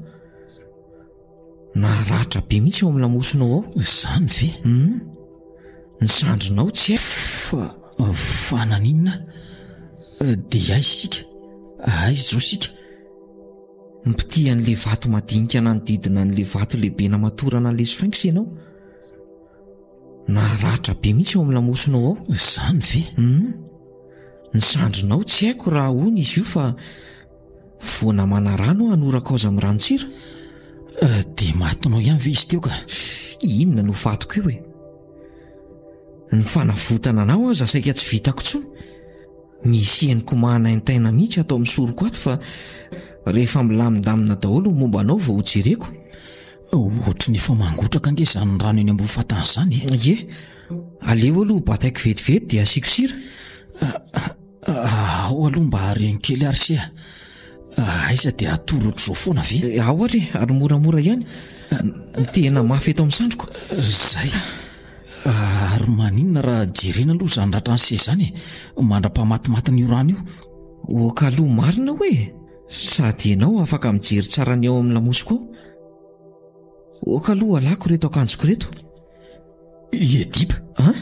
Naratra be mihitsy eo amin'ny lamosinao ao. Izany ve? Hum. Ny sandrinao tsy haiko. Fa, fa naninona? Dia aiza isika? Aiza izao isika? Mpitia an'ilay vato madinika nanodidina an'ilay vato lehibe namatorana an'ilay sphinx ianao. Naratra be mihitsy eo amin'ny lamosinao ao. Izany ve? Hum. Ny sandrinao tsy haiko raha ahoana izy io fa vao namana rano aho hanoraka azy amin'ny ranon-tsira. Eh, dia matinao ihany ve izy teo ka? Inona no fatiko io e? Ny fanavotana anao aza saika tsy vitako intsony. Misy henoko mahanaintaina mihitsy ato amin'ny soroko ato fa rehefa milamindamina daholo ny momba anao vao hojereko. Ohatry ny efa mangotraka ange izany rano eny ambony fatana izany e. Ie, aleo aloha bataiko vetivety dia asiako sira. Ao aloha mba hareno kely ary se a. Aiza dia atoro ohatr'izao foana ve? Ao ary e, ary moramora ihany. Tena mafy eto amin'ny sandriko. Zay. Ary maninona raha jerena aloha izany ratran'ny se izany e, mandra-pamatimatin'io rano io. Oka aloha marina hoe. Sady ianao afaka mijery tsara ny ao amin'ny lamosiko ao. Oka aloha alako ireto akanjoko ireto. I Edipa? An?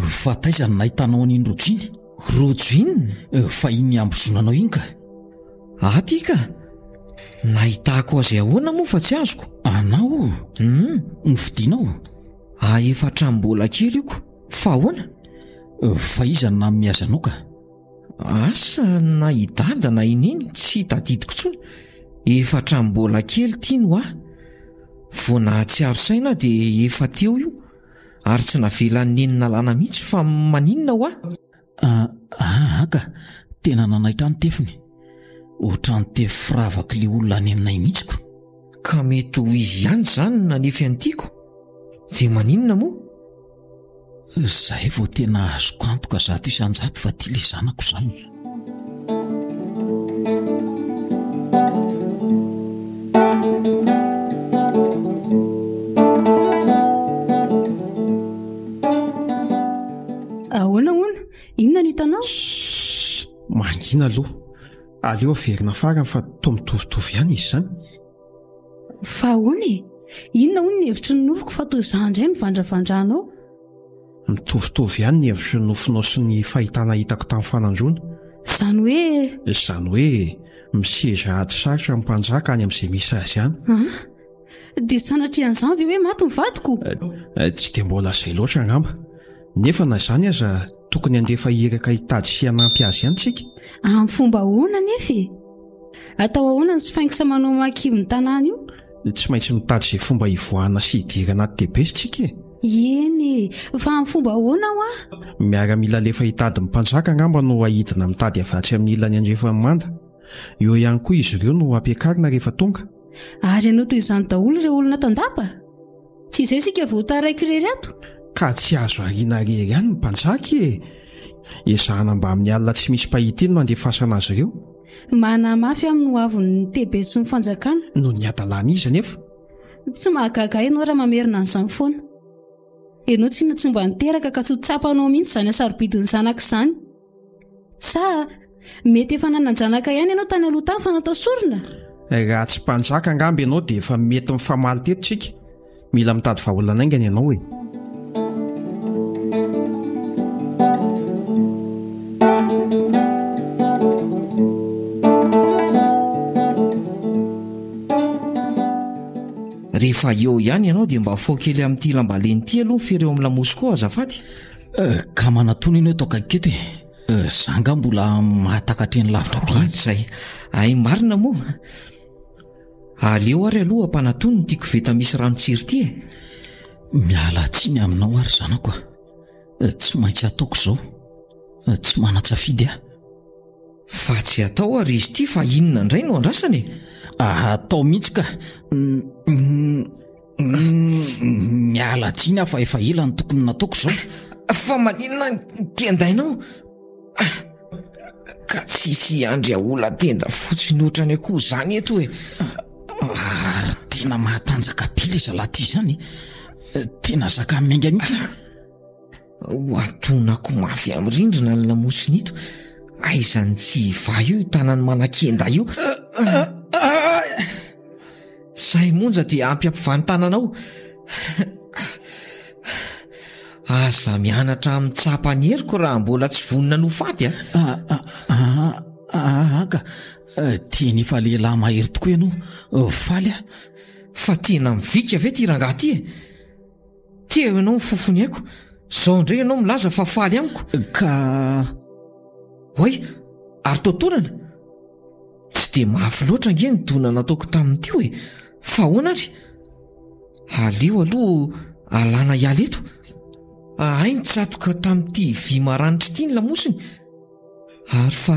Fa taiza no nahitanao an'iny rojo iny? Rojo inona? Fa iny ambozonanao iny ka. Aty ka! Nahitako azy ahoana moa fa tsy azoko? Anao? Hum. Nofidinao? Ah, efa hatramin'ny mbola kely io ko. Fa ahoana? Fa iza no nanome azy anao ka? Asa na i dada na i neny tsy tadidiko intsony. Efa hatramin'ny mbola kely ity no ahy. Vao nahatsiaro saina aho dia efa teo io. Ary tsy navelan'i Neny nalana mihitsy fa maninona hoa? Aa ka, tena nanaitra ny tefiny. Ohatran'ny tefy firavak'ilay olona any aminay mihitsy ko. Ka mety ho izy ihany izany no nanefy an'i Tiako. Dia maninona moa? Izay vao tena azoko antoka 100% fa tia ilay zanako izany. Ahoana hono? Inona no hitanao? Shhh! Mangina aloha. Aleo averina farany fa toa mitovitovy ihany izy izany. Fa ahoana e? Inona hono ny hevitry ny nofiko fa toa izaho indray no vandravandranao? Mitovitovy ihany ny hevitry ny nofinao sy ny fahitana hitako tamin'ny fanandroana. Izany hoe. Izany hoe misedra ady sarotra ny mpanjaka any amin'izay misy azy any. An? Dia sanatria an'izany ve hoe maty ny vadiko? Tsy dia mbola izay loatra angamba. Nefa na izany aza tokony handefa iraka hitady sy hanampy azy ihany tsika. Amin'ny fomba ahoana anefa e? Atao ahoana ny sphinx manao mahakivy ny tanàna io? Tsy maintsy mitady izay fomba hivoahana sy hidirana ato Thebes tsika e! Eny e! Fa amin'ny fomba ahoana hoa? Miaramila alefa hitady ny mpanjaka angamba no haidina mitady avy atsy amin'ny ilany andrefan'ny manda. Eo ihany koa izy ireo no hampiakarina rehefa tonga. Ary hanao toy izany daholo ireo olona ato an-dapa? Tsy izay isika vao taraiky irery ato? Ka tsy azo ariana irery ihany ny mpanjaka e! Ezahana mba amin'ny alina tsy misy mpahita iny no handefasana azy ireo. Manahy mafy aho amin'ny hoavin'ny TB sy ny fanjakana. Noho ny hadalan'iza anefa? Tsy mahagaga ahy ianao raha mamerina an'izany foana. Ianao tsinona tsy mba niteraka ka tsy ho tsapanao mihitsy izany hasarobidin'ny zanaka izany. Sa mety efa nanan-janaka ihany ianao tany aloha tany fa natao sorona? Raha tsy mpanjaka angamba ianao dia efa mety mifamaly teto tsika. Mila mitady vahaolana haingana ianao e. Rehefa eo ihany ianao dia mba fao kely amin'ity lamba lena ity aloha ny fery eo amin'ny lamosiko ao azafady. Eh, ka manatona iny eto akaiky eto e. Eh, za nga mbola mahatakatra eny lavitra be. Ohatrizay. Ay marina moa. Aleo ary aloha ampanatony ity koveta misy rano tsiry ity e. Miala tsiny aminao ary zanako a. Eh, tsy maintsy ataoko izao. Tsy manan-tsafidy aho. Fa tsy atao ary izy ity fa inona indray no andrasana e? Atao mihitsy ka. Miala tsiny aho fa efa ela ny tokony nataoko izao. Fa maninona ny tendainao? Ka tsisy andry ahola tenda fotsiny ohatrany akoho izany eto e. Ary tena mahatanjaka be ilay zalahy ity izany. Tena zaka miainga mihitsy. Ho atonako mafy amin'ny rindrina ny lamosiny ito. Aiza ny tsy hivaha eo io tanany manakenda io. Zay monja dia ampy ampivantananao. Aza mianatra mitsapa ny heriko raha mbola tsy vonona ny ho faty a. Ah, ka tena efa lehilahy mahery tokoa ianao. Faly aho. Fa tena mivika ve ty rangahy ty e? Teo ianao mifofo ny aiko, zao indray ianao milaza fa faly amiko. Ka. Oay, ary toa tonana? Tsy dia mafy loatra ange ny dona nataoko taminy teo e! Fa ahoana ary? Aleo aloha alana hiala eto. Ahay nitsatoka tamin'ity vy maranitra ity ny lamosiny. Ary fa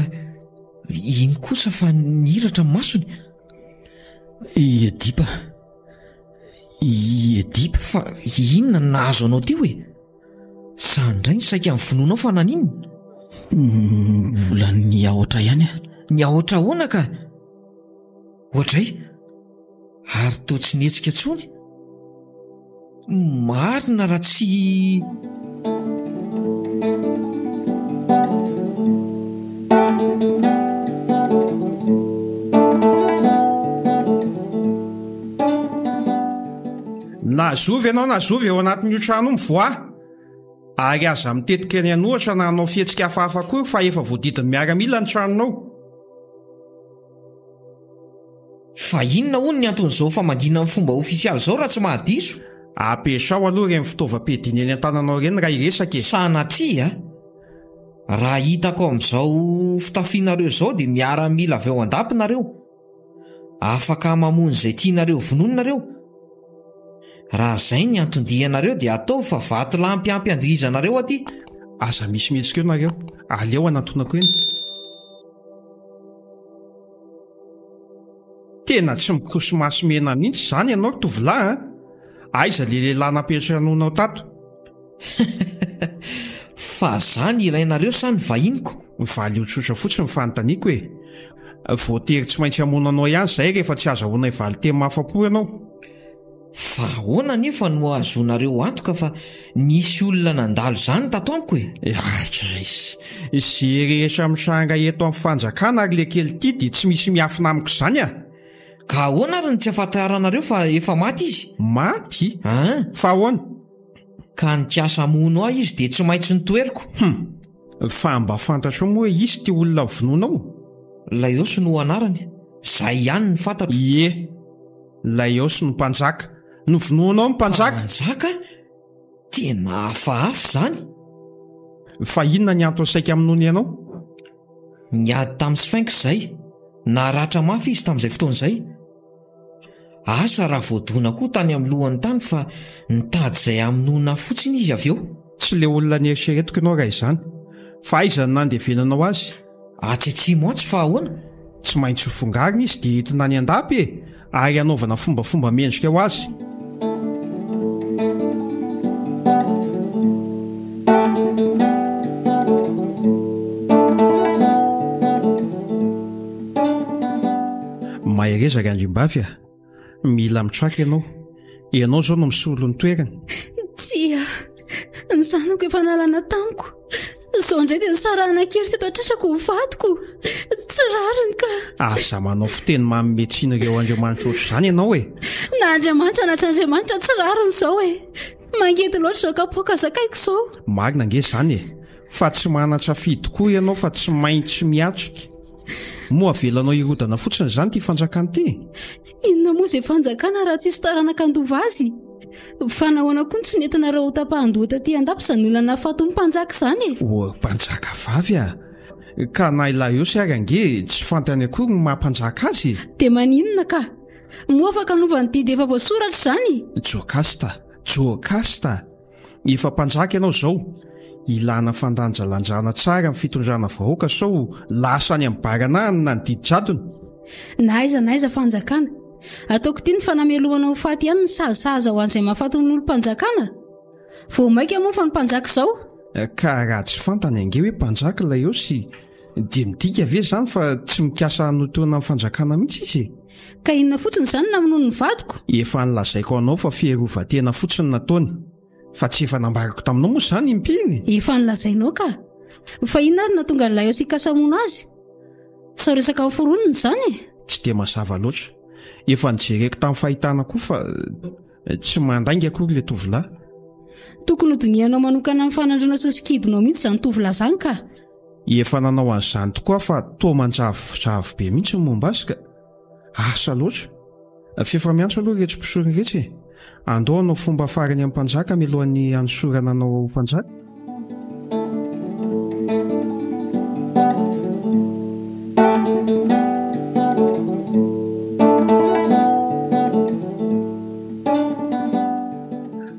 iny kosa fa nihiratra ny masony. I Edipa. I Edipa. Fa inona no nahazo anao teo e? Za indray ny saika nivonoanao fa naninona? Mbola niahotra ihany aho. Niahotra ahoana ka? Oadray, ary toa tsy nihetsika intsony. Marina raha tsy. Na zovy ianao na zovy ao anatin'io trano io mivoaha. Ary aza mitetika ny hanohatra na hanao fihetsika hafahafa akory fa efa voadidin'ny miaramila ny tranonao. Fa inona hono ny anton'izao famangiana amin'ny fomba ofisialy izao raha tsy mahadiso? Ampiasao aloha ireny fitaovam-piadiana eny an-tananao ireny raha hiresaka e! Sanatria a! Raha hitako amin'izao fitafianareo izao dia miaramila avy ao an-dapa nareo. Afaka mamono izay tianareo vonoina nareo. Raha zay ny anton-dianareo dia ataovy fa vatolampy ampy andihizanareo aty. Aza misy mihetsika eo nareo, aleo hanantonako eny. Tena tsy mikosimasy mena mihitsy izany ianao ry tovolahy a! Aiza le lehilahy nampiantranoinao tato? Fa za ny ilainareo sa ny vahiniko? Valio tsotra fotsiny ny fanontaniako e! Voatery tsy maintsy hamono anao ihany izahay rehefa tsy azahoanay valinteny mahafa-po ianao. Fa ahoana anefa no ahazoanareo antoka fa nisy olona nandalo izany tato amiko e? Grace, Izay rehetra mitranga eto amin'ny fanjakana ry lekely ity dia tsy misy miafina amiko izany a! Ka ahoana ary no tsy ahafantaranareo fa efa maty izy? Maty? An! Fa ahoana? Ka nikasa hamono ahy izy dia tsy maintsy notoheriko. Hum! Fa mba fantatrao moa hoe iza ity olona vonoinao? Laios no anarany. Izay ihany no fantatro. Ie! Laios no mpanjaka. Novonoinao ny mpanjaka? Mpanjaka? Tena hafahafa izany. Fa inona ny antony saika hamonoany anao? Niady tamin'ny Sphinx izay. Naratra mafy izy tamin'izay fotoana izay. Asa raha voadona koa tany amin'ny lohany tany fa nitady izay hamonoana ahy fotsiny izy avy eo. Tsy ilay olona nieritreretiko ianao raha izany. Fa aiza no nandevenanao azy? Atsy atsimo atsy fa ahoana? Tsy maintsy ho fongarina izy dia entina any an-dapa e! Ary hanaovana fombafomba mendrika ho azy. Mahereza ry andriambavy a! Mila mitraka ianao. Ianao izao no misolo ny toerany. Tsia, ny zanako efa nalana tamiko. Izao indray dia nisarahana kely teto an-tratrako ny vadiko. Tsy rariny ka. Aza manao fiteny manome tsiny ireo andriamanitra ohatr'izany ianao e. Na andriamanitra na tsy andriamanitra tsy rariny izao e. Mangidy loatra izao kapoaka zakaiko izao. Marina ange izany e. Fa tsy manan-tsafidy koa ianao fa tsy maintsy miatrika. Moa avelanao hirodana fotsiny izany ity fanjakana ity? Inona moa izay fanjakana raha tsisy taranaka handova azy? Fa nahoana koa no tsy nentinareo ho tapahan-doha taty an-dapa izany olona nahafaty ny mpanjaka izany e? O mpanjaka vavy a! Ka na i Laïos ary ange tsy fantany akory ny maha mpanjaka azy e! Dia maninona ka? Moa afaka hanova ny didy efa voasoratra izany? Jokasta! Jokasta! Efa mpanjaka ianao izao. Ilana fandanjalanjana tsara ny fitondrana vahoaka sao lasa any amin'ny baranahiny na ny didy jadona. Na aiza na aiza fanjakana. Ataoko ity ny fanamelohana ho faty ihany ny sazy sahaza ho an'izay mahafaty ny olom-panjakana. Vao mainka moa fa ny mpanjaka izao. Ka raha tsy fantany ange hoe mpanjaka ilay Osy dia midika ve izany fa tsy mikasa hanotoana ny fanjakana mihitsy izy e? Ka inona fotsiny izany namonoany ny vadiko? Efa nolazaiko anao fa fiarovan-tena fotsiny nataony. Fa tsy efa nambarako taminao moa izany impiry? Efa nolazainao ka. Fa inona ary no nahatonga an'i Laios hikasa hamono azy? Sao resaka noforonina izany e? Tsy dia mazava loatra. Efa nojereko tamin'ny fahitana koa fa tsy mandainga akory ilay tovolahy. Tokony hodinihanao manokana amin'ny fanandroana sy ny sikidinao mihitsy izany tovolahy izany ka. Efa nanao an'izany tokoa aho fa toa manjavozavo be mihitsy ny momba azy ka. Asa loatra. F'efa miantso aloha iretsy mpisorona iretsy e. Andao hanao fomba farany amin'ny mpanjaka mialohan'ny hanosorana anao ho mpanjaka.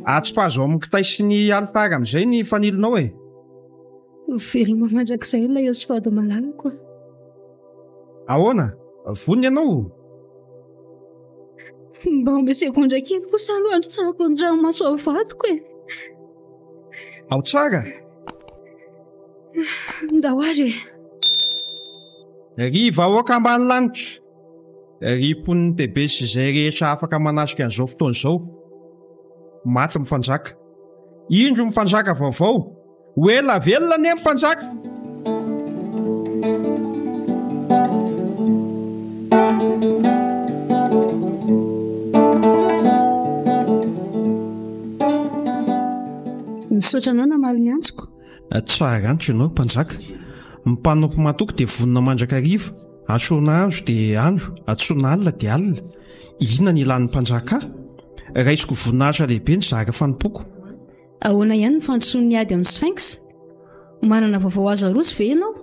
Atsipazo amin'ny kitay sy ny alitara amin'izay ny fanilonao e. Veloma mandrakizay ilay Oswald malalako a. Ahoana? Vonona ianao? Mba omeo segondra kely kosa aloha handrotsahako ny ranomaso ao vadiko e. Ao tsara. Ndao ary e. Ry vahoaka ambany lanitra, ry mponin'i Thebes sy izay rehetra afaka manatrika an'izao fotoana izao, maty ny mpanjaka. Indro ny mpanjaka vaovao. Ho ela velona anie ny mpanjaka! Misaotra anao namaly ny antsoko. Tsara antso ianao mpanjaka. Ny mpanompo matoky dia vonona mandrakariva. Antsoina andro dia andro, antsoina alina dia alina. Inona ny ilan'ny mpanjaka ahy? Raisiko voninahitra lehibe ny zara fanompoako. Ahoana ihany ny fandrosoan'ny ady amin'ny Sphinx? Manana vaovao azo aroso ve ianao?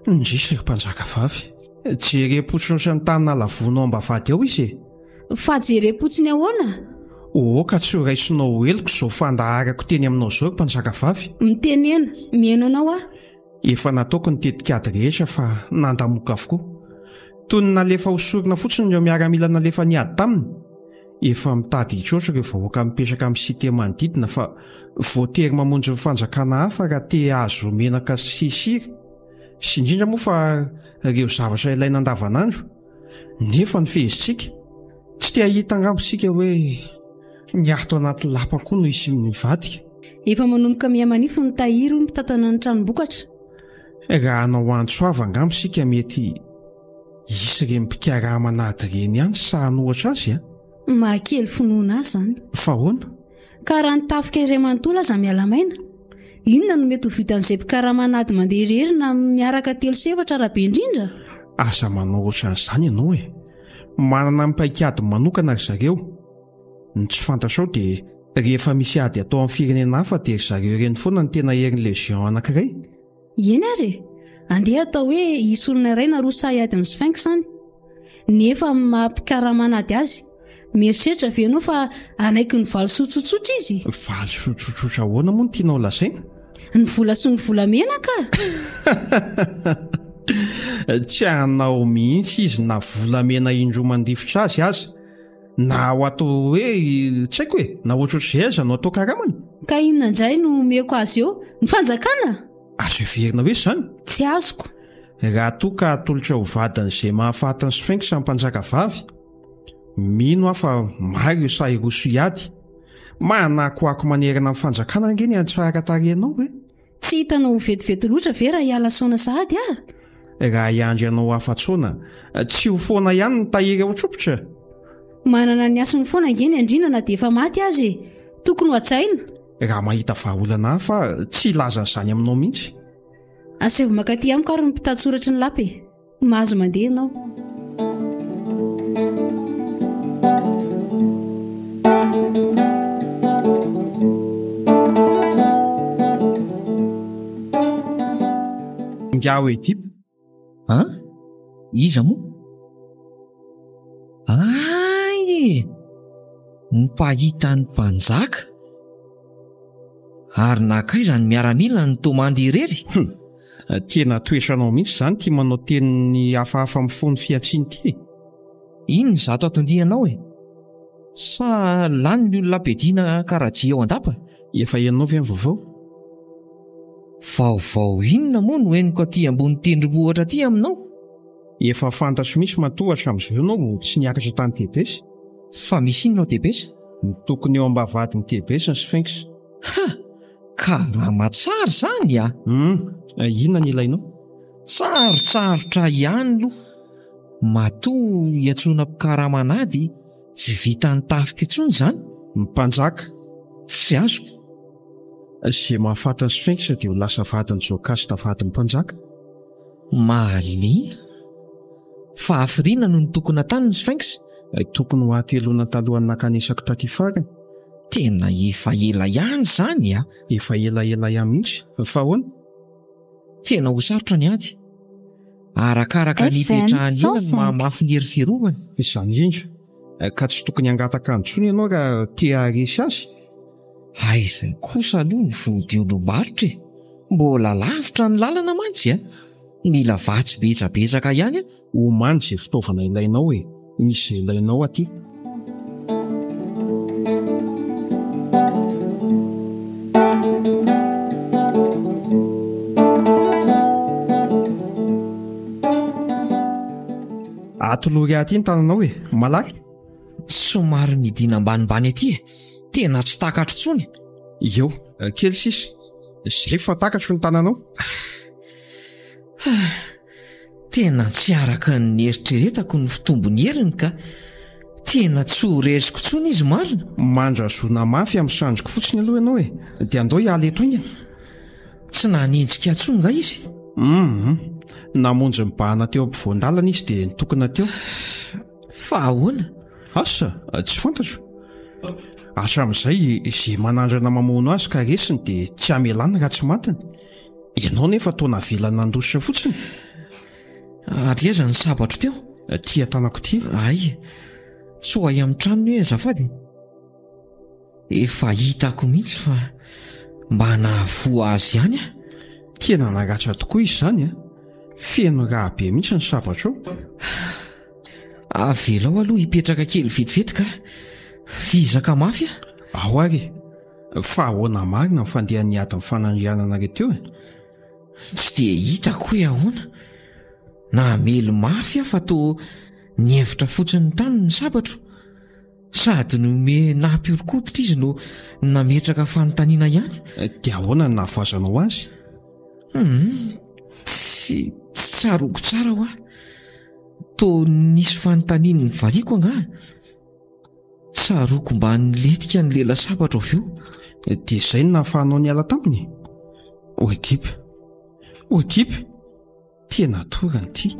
Indrisy ry mpanjaka vavy. Jerem-potsiny ohatran'ny tany nalavonao am-bavahady ao izy e! Fa jerem-potsiny ahoana? Aoka tsy ho raisinao ho heloka izao fandaharako teny aminao izao ry mpanjakavavy. Mitenena, mihaino anao aho. Efa nataoko ny tetikady rehetra fa nandamoka avokoa. Toy ny nalefa ho sorona fotsiny ireo miaramila nalefa niady taminy. Efa mitady hitroatra ireo vahoaka mipetraka amin'ny cité manodidina fa voatery mamonjy ny fanjakana hafa raha te hahazo menaka sy sira sy indrindra moa fa ireo zavatra ilaina andavanandro. Nefa ny fehezintsika, tsy te hahita angamba isika hoe ny ato anaty lapa koa no hisy mivadika. Efa manomboka miha-manify ny tahiry hoy ny mpitantana ny tranom-bokatra. Raha hanao antso avo angamba isika mety hisy ireny mpikarama an'ady ireny ihany sahy hanohatra azy a! Mahakely finoana ahy izany. Fa ahoana? Ka raha ny tafika iray manontolo aza miala maina, inona no mety ho vitan'izay mpikarama an'ady mandeha irery na miaraka telo sy efatra raha be indrindra? Aza manao ohatran'izany ianao e! Manana ny paik'ady manokana ry zareo. Ny tsy fantatrao dia rehefa misy ady atao amin'ny firenena hafa dia ry zareo ireny foana no tena herin'ny Légion anankiray. Eny ary e! Andeha atao hoe hisy olona iray na roa sahy hiady amin'ny Sphinx any. Nefa amin'ny maha mpikarama an'ady azy, mieritreritra ve ianao fa hanaiky ny valisoa tsotsotra izy? Valisoa tsotsotra ahoana moa no tianao lazaina? Ny vola sy ny volamena ka! Tsy hanao mihitsy izy na volamena indroa mandifotra azy aza. Na ho atao hoe tsy haiko e, na ohatrohatr'izay aza no atao karamany. Ka inona indray no omeko azy eo? Ny fanjakana? Azo heverina hoe izany? Tsy azoko. Raha toa ka atolotra ho vadin'izay mahafaty ny Sphinx ny mpanjaka vavy, mino aho fa maro ireo sahy hiroso hiady. Manakoako manerana ny fanjakana ange ny antsahaka tarehinao e! Tsy hitanao ho vetivety loatra ve raha hiala saona sahady aho? Raha hiandry anao afa-tsaona, tsy ho foana ihany ny tahiry ao an-tsompitra? Manana ny hasiny foana ange ny andriana na dia efa maty aza e! Tokony ho hajaina. Raha mahita vahaolana hafa, tsy hilaza an'izany aminao mihitsy. Asaivo mankaty amiko ary ny mpitantsoratry ny lapa e! Mahazo mandeha ianao. Ingahy Oedipe. An? Iza moa? Ay e! Ny mpahita ny mpanjaka. Ary nankaiza ny miaramila nitomandy irery? Hum! Tena toetranao mihitsy izany ity manao teny hafahafa mifono fihantsiana ity e! Inona izato atondianao e? Sa lany ny olona ampiadiana karajia ao an-dapa? Efa henonao ve ny vaovao? Vaovao inona moa no henoko aty ambony tendrombohitra aty aminao? Efa fantatro mihitsy matoa hatramin'izao ianao tsy niakatra tany Thebes. Fa misy inona ao Thebes? Ny tokony eo am-bavahadin'i Thebes ny Sphinx. Ha! Karama tsara izany a! Hum, inona ny ilainao? Sarotsarotra ihany aloha. Matoa iantsoana mpikarama an'ady, tsy vitan'ny tafika intsony izany. Ny mpanjaka. Tsy azoko. Izay mahafaty ny Sphinx dia ho lasa vadin'i Jokasta vadin'ny mpanjaka. Mahaliana. Fa hafiriana no nitokona tany ny Sphinx? Tokony ho hateloana talohan'ny nankanesako taty farany. Tena efa ela ihany izany a! Efa elaela ihany mihitsy. Fa ahoana? Tena ho sarotra ny ady. Arakaraka ny FM hipetrahany ela no 105. mahamafy ny hery fiarovana. Izany indrindra. Ka tsy tokony hangataka intsony ianao raha te haharesy azy. Aiza kosa aloha ny vodiondrom-barotra e! Mbola lavitra ny lalana mantsy a! Mila vatsy betsabetsaka ihany a! Omany izay fitaovana ilainao e! Misy izay ilainao aty. Atolory ahy aty ny tananao e! Malaky! Somary midina ambanimbany aty e! Tena tsy takatro intsony! Eo, kely sisa. Izay fa takatro ny tananao. Tena tsy araka ny nieritreretako ny fitombon'ny heriny ka. Tena tsy ho resiko intsony izy marina. Mandrazona mafy amin'ny sandriko fotsiny aloha ianao e, dia andao hiala eto haingana. Tsy nanenjika intsony nga izy? Hum, namonjy nibahana teo ampovoan-dalana izy dia nitokona teo. Fa ahoana? Asa, tsy fantatro. Hatramin'izay, izay manandrana mamono azy ka resiny dia tsy hamelany raha tsy matiny. Ianao nefa toa navela nandositra fotsiny. Ary aiza ny sabatro teo? Ity an-tanako ity. Ay, tsoahy amin'ny tranony hoe azafady. Efa hitako mihitsy fa mba nahavoa azy ihany aho. Tena naratra tokoa izy izany an! Feno rà be mihitsy ny sabatrao. Avelao aloha hipetraka kely vetivety ka. Vizaka mafy aho. Ao ary e! Fa ahoana marina ny fandehan'ny ady nifanandriananareo teo e? Tsy dia hitako hoe ahoana. Namely mafy aho fa toa nihevitra fotsiny tany ny sabatro. Sady nome nampihoron-koditra izy no nametraka fanontaniana ihany. Dia ahoana no nahavoazanao azy? Hum, tsy tsy tsaroako tsara hoa. Toa nisy fanontaniana nivaliako angaha? Tsaroako mba nilentika ny lela sabatro avy eo. Dia izay no nahafahanao niala taminy? Oedipe, Oedipe! Tena torana ity.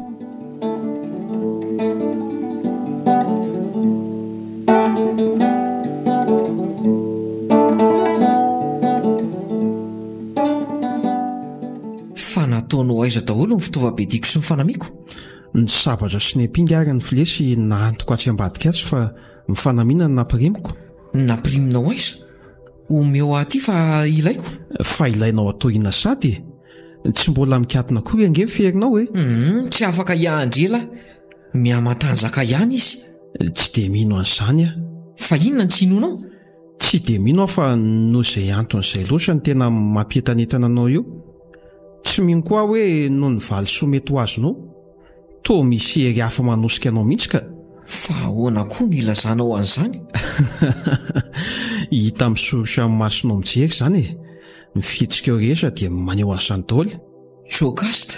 Fa nataonao aiza daholo ny fitaovam-piadiako sy ny fanamiako? Ny sabatra sy ny ampinga ary ny filesy nahantoko atsy ambadika atsy fa ny fanamiana no nampirimiko. Nampiriminao aiza? Omeo ahy aty fa ilaiko. Fa ilainao atao inona sady e? Tsy mbola mikatona akory ange ny ferinao e! Hum, tsy afaka hiandry ela aho. Mihamatanjaka ihany izy. Tsy dia mino an'izany aho. Fa inona no tsy inoanao? Tsy dia mino aho fa noho izay antony izay loatra no tena mampientanentana anao io. Tsy mino koa aho hoe noho ny valisoa mety ho azonao. Toa misy hery hafa manosika anao mihitsy ka. Fa ahoana koa no ilazanao an'izany? Hita misoritra amin'ny masonao mijery izany e. Ny fihetsikao rehetra dia maneho an'izany daholo. Jocasta,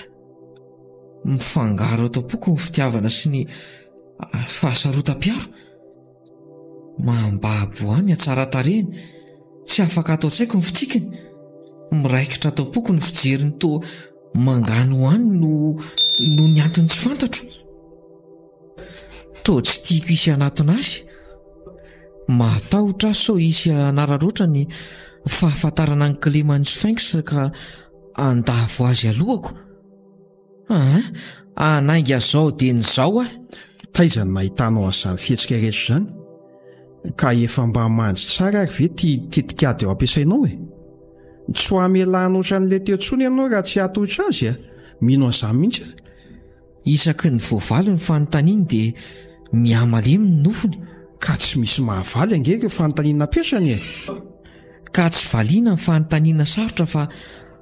mifangaro ato am-poko ny fitiavana sy ny fahasarotam-piaro. Mambabo ahy ny hatsaran-tarehiny, tsy afaka ato an-tsaiko ny fitsikiny. Miraikitra ato am-poko ny fijeriny toa manganohano no noho ny antony tsy fantatro. Toa tsy tiako hisy hanatona azy. Matahotra aho sao hisy hanararaotra ny fahafantarana ny kileman'ny Sphinx ka handavo azy alohako. Aa, hanainga zao dieny izao aho. Taiza no nahitanao an'izany fihetsika rehetra izany? Ka efa mba mandry tsara ary ve ity tetikady eo ampiasainao e? Tsy ho hamelana ohatran'ilay teo intsony ianao raha tsy hahatohitra azy a! Mino an'izany mihitsy aho. Isaky ny voavaly ny fanontaniany dia mihamalemy ny nofony. Ka tsy misy mahavaly ange ireo fanontaniana apetrany e! Ka tsy valiana ny fanontaniana sarotra fa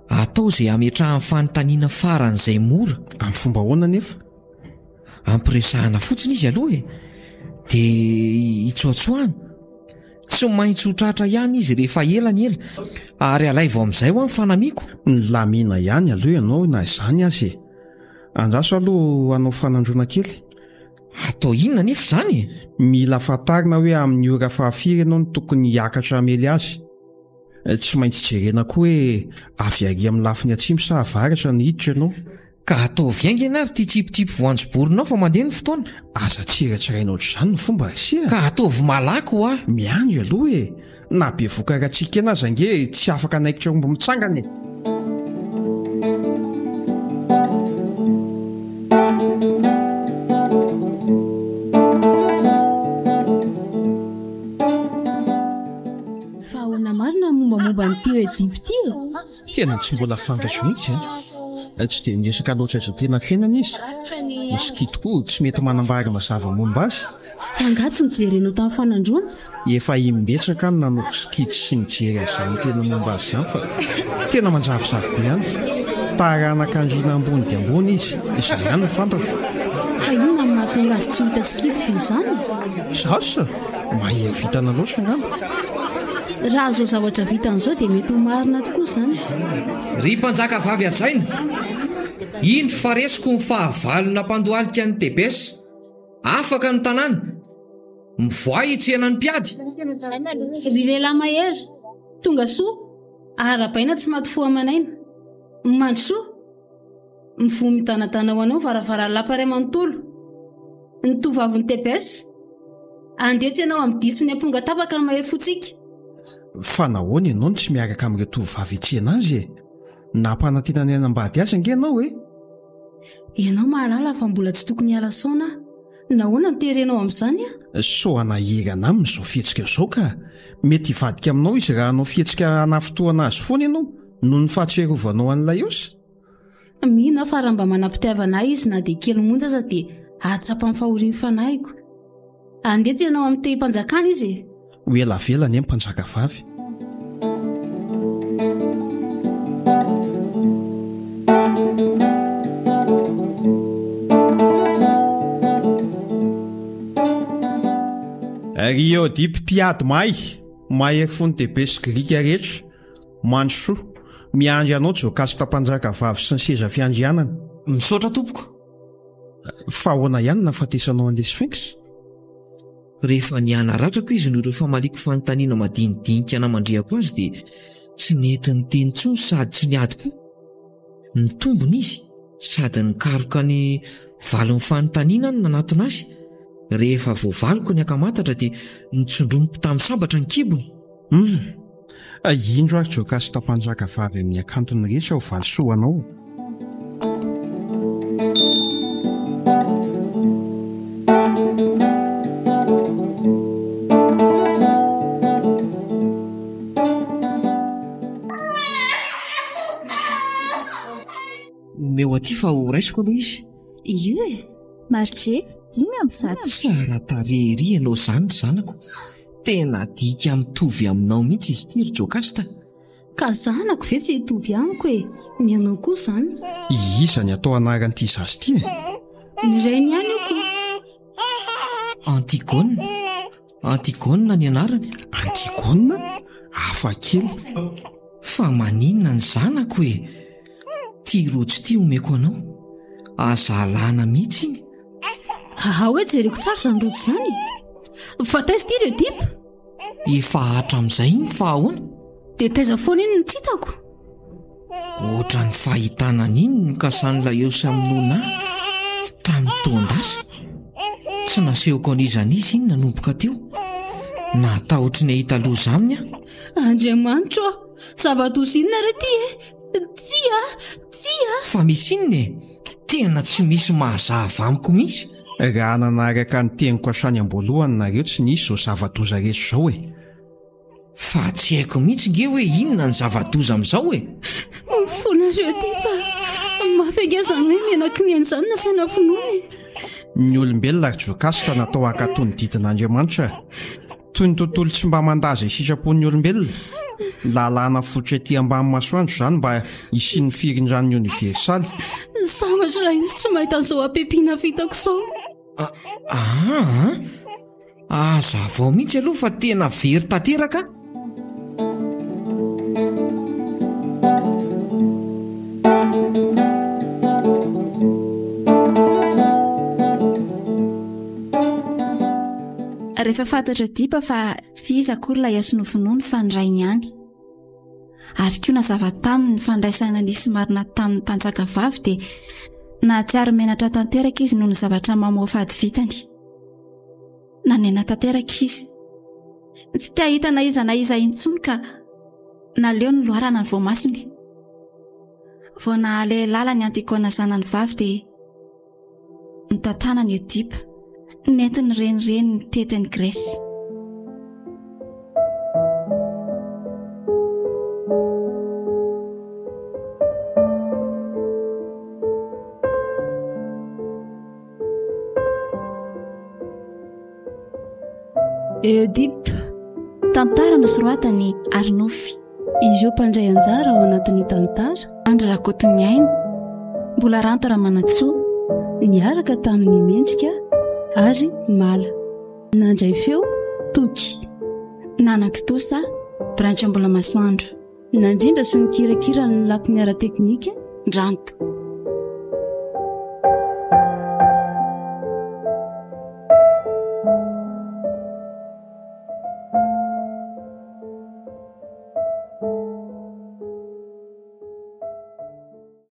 atao izay hametrahany fanontaniana faran'izay mora. Amin'ny fomba ahoana anefa? Ampiresahana fotsiny izy aloha e! Dia hitsoatsoahana. Tsy maintsy ho tratra ihany izy rehefa ela ny ela, ary alaivo amin'izay hoa ny fanamiako. Milamina ihany aloha ianao na izany aza e! Andraso aloha hanao fanandroana kely. Atao inona anefa izany e? Mila fantarina hoe amin'ny ora fahafiry ianao no tokony hiakatra hamely azy. Tsy maintsy jerena koa hoe avy ary amin'ny lafiny atsimo sa avaratra no hiditra ianao. Ka ataovy haingana ary ity tsipitsipy voanjoborinao fa mandeha ny fotoana. Aza tsiratsiraina ohatr'izany ny fomba ry se a! Ka ataovy malaky hoa! Miandry aloha e! Na bevoka ratsy-kena aza ange tsy afaka hanaikitra omby mitsangana e! Fa ahoana marina ny mombamomba an'ity Oedipe ity e? Tena tsy mbola fantatro mihitsy an! Tsy dia miresaka loatra izay tena fiainany izy. Ny sikidy koa tsy mety manambara mazava momba azy. Fa angaha tsy nojerenao tamin'ny fanandroana? Efa imbetsaka aho no nanoko sikidy sy nijery an'izany tena momba azy izany fa tena manjavozavo be ihany. Taranak'andriana ambony dia ambony izy, izay ihany no fantatro. Fa inona no mahatonga azy tsy ho hita sikidy toy izany? Asa! Mahery vintana loatra angamba. Raha izao zavatra vitany izao dia mety ho marina tokoa izany. Ry mpanjaka vavy hajaina, indro fa resiko ny fahavalo nampandohalika an'i Thebes. Afaka ny tanàna. Mivoaha hitsena ny mpiady. Ry lehilahy mahery, tonga soa, arahabaina tsy maty fo aman'aina. Mandrosoa. Mivoha midanadana ho anao ny varavaran'ny lapa iray manontolo. Ny tovovavin'i Thebes. Andeha tsy ianao amin'ny dihy sy ny amponga tapaka ny mahery fontsika. Fa nahoana ianao no tsy miaraka amin'ireo tovovavy hitsena azy e? Nampanantena ny hanambady azy ange ianao e! Ianao mahalala fa mbola tsy tokony hiala saona aho. Nahoana no terenao amin'izany aho? Sao hanahirana aminy izao fihetsika izao ka! Mety hivadika aminao izy raha hanao fihetsika hanafintohana azy foana ianao noho ny fahatsiarovanao an'ilay osa. Mino aho fa raha mba manam-pitiavana ahy izy na dia kely monja aza dia hahatsapa ny fahorian'ny fanahiko. Andeha tsy hanao amin'ny tehim-panjakana izy e! Ho ela avela anie ny mpanjaka vavy. Ry Oedipe mpiady mahay, mahery fo ny Thebe sy Grika rehetra, mandrosoa, miandry anao Jokasta mpanjaka vavy sy ny seza fiandrianana. Misaotra tompoko. Fa ahoana ihany ny nahafatesanao an'ilay Sphinx? Rehefa nihanaratrako izy noho ireo famaliako fanontaniana madinidinika namandrihako azy dia tsy nety niteny intsony sady tsy niady koa. Nitombina izy sady nikaroka ny valin'ny fanontaniana no nanatona azy. Rehefa voavaliko ny ankamantatra dia notsondromiko tamin'ny sabatra ny kibony. Hum! Indro ary Jokasta mpanjaka vavy amin'ny hakantony rehetra ho valisoa anao. Omeo aty fa ho raisiko aloha izy. Io e! Marge, 105. Tsara tarehy ery ianao izany ry zanako. Tena dika mitovy aminao mihitsy izy ity ry Jocasta. Ka zanako ve tsy hitovy amiko e! Ny anao koa izany. Iza ny atao anaran'ity zaza ity e? Ny rainy ihany io ko. Antigone. Antigone ny anarany. Antigone? Hafa kely. Fa maninona ny zanako e? Ity rojo ity omeko anao. Aza alana mihitsy iny. Haha hoe jereko tsara izany rojo izany e. Fa taiza ity ry Oedipe? Efa hatramin'izay iny fa ahoana? Dia taiza foana iny no tsy hitako? Ohatran'ny fahitana an'iny no nikasan'ilay Eosy hamonoana ahy tamin'ny taon-dasa. Tsy nasehoko an'iza n'iza iny nanomboka teo. Natahotry ny hahita loza aminy aho. Andriamanitro ô! Zava-doza inona re ity e? Tsia! Tsia! Fa misy inona e? Tena tsy misy mahazava amiko mihitsy. Raha nanaraka ny teniko hatrany am-boalohany nareo tsy nisy izao zava-doza rehetra izao e! Fa tsy haiko mihitsy nge hoe inona ny zava-doza amin'izao e! Mifonareo ity fa mafy ange izany hoe menaky ny aina izany nasaina vonoina e! Ny olombelona ry Jokasta natao hankatò ny didin'Andriamanitra. Toy ny tontolo tsy mba mandà izay sitrapon'ny olombelona. Lalàna fototra ety ambany masoandro izany mba hisian'ny firindran'ny oniversaly. Sambatra raha izy tsy mahita an'izao habibiana vitako izao. Aa! Hazavao mihitsy aloha fa tena very tanteraka aho. Rehefa fantatr'i Oedipa fa tsy iza akory ilay Aso novonoiny fa ny rainy ihany. Ary koa nazava taminy ny fandraisana nisy marina tamin'ny mpanjaka vavy dia nahatsiaro menatra tanteraka izy noho ny zavatra mamoafady vitany. Nanena tanteraka izy. Tsy te hahita na iza na iza intsony ka naleony loharana ny voamasony. Vao nahalehilahy ny Antigona zanany vavy dia Notantanany Oedipa, nentin'ny renireniny nitety an'i Grèce. Oedipe. Tantara nosoratan'i Arnofy. Ireo mpandray anjara ao anatin'ny tantara. Andry Rakotoniaina, Mbola Ranto Ramanantsoa. Niaraka tamin'i Mendrika ary Mala. Nandray feo, Toky. Nanatontosa, Branch Mbolamasoandro. Nandrindra sy nikirakira ny lafiny ara-teknika, Ndranto.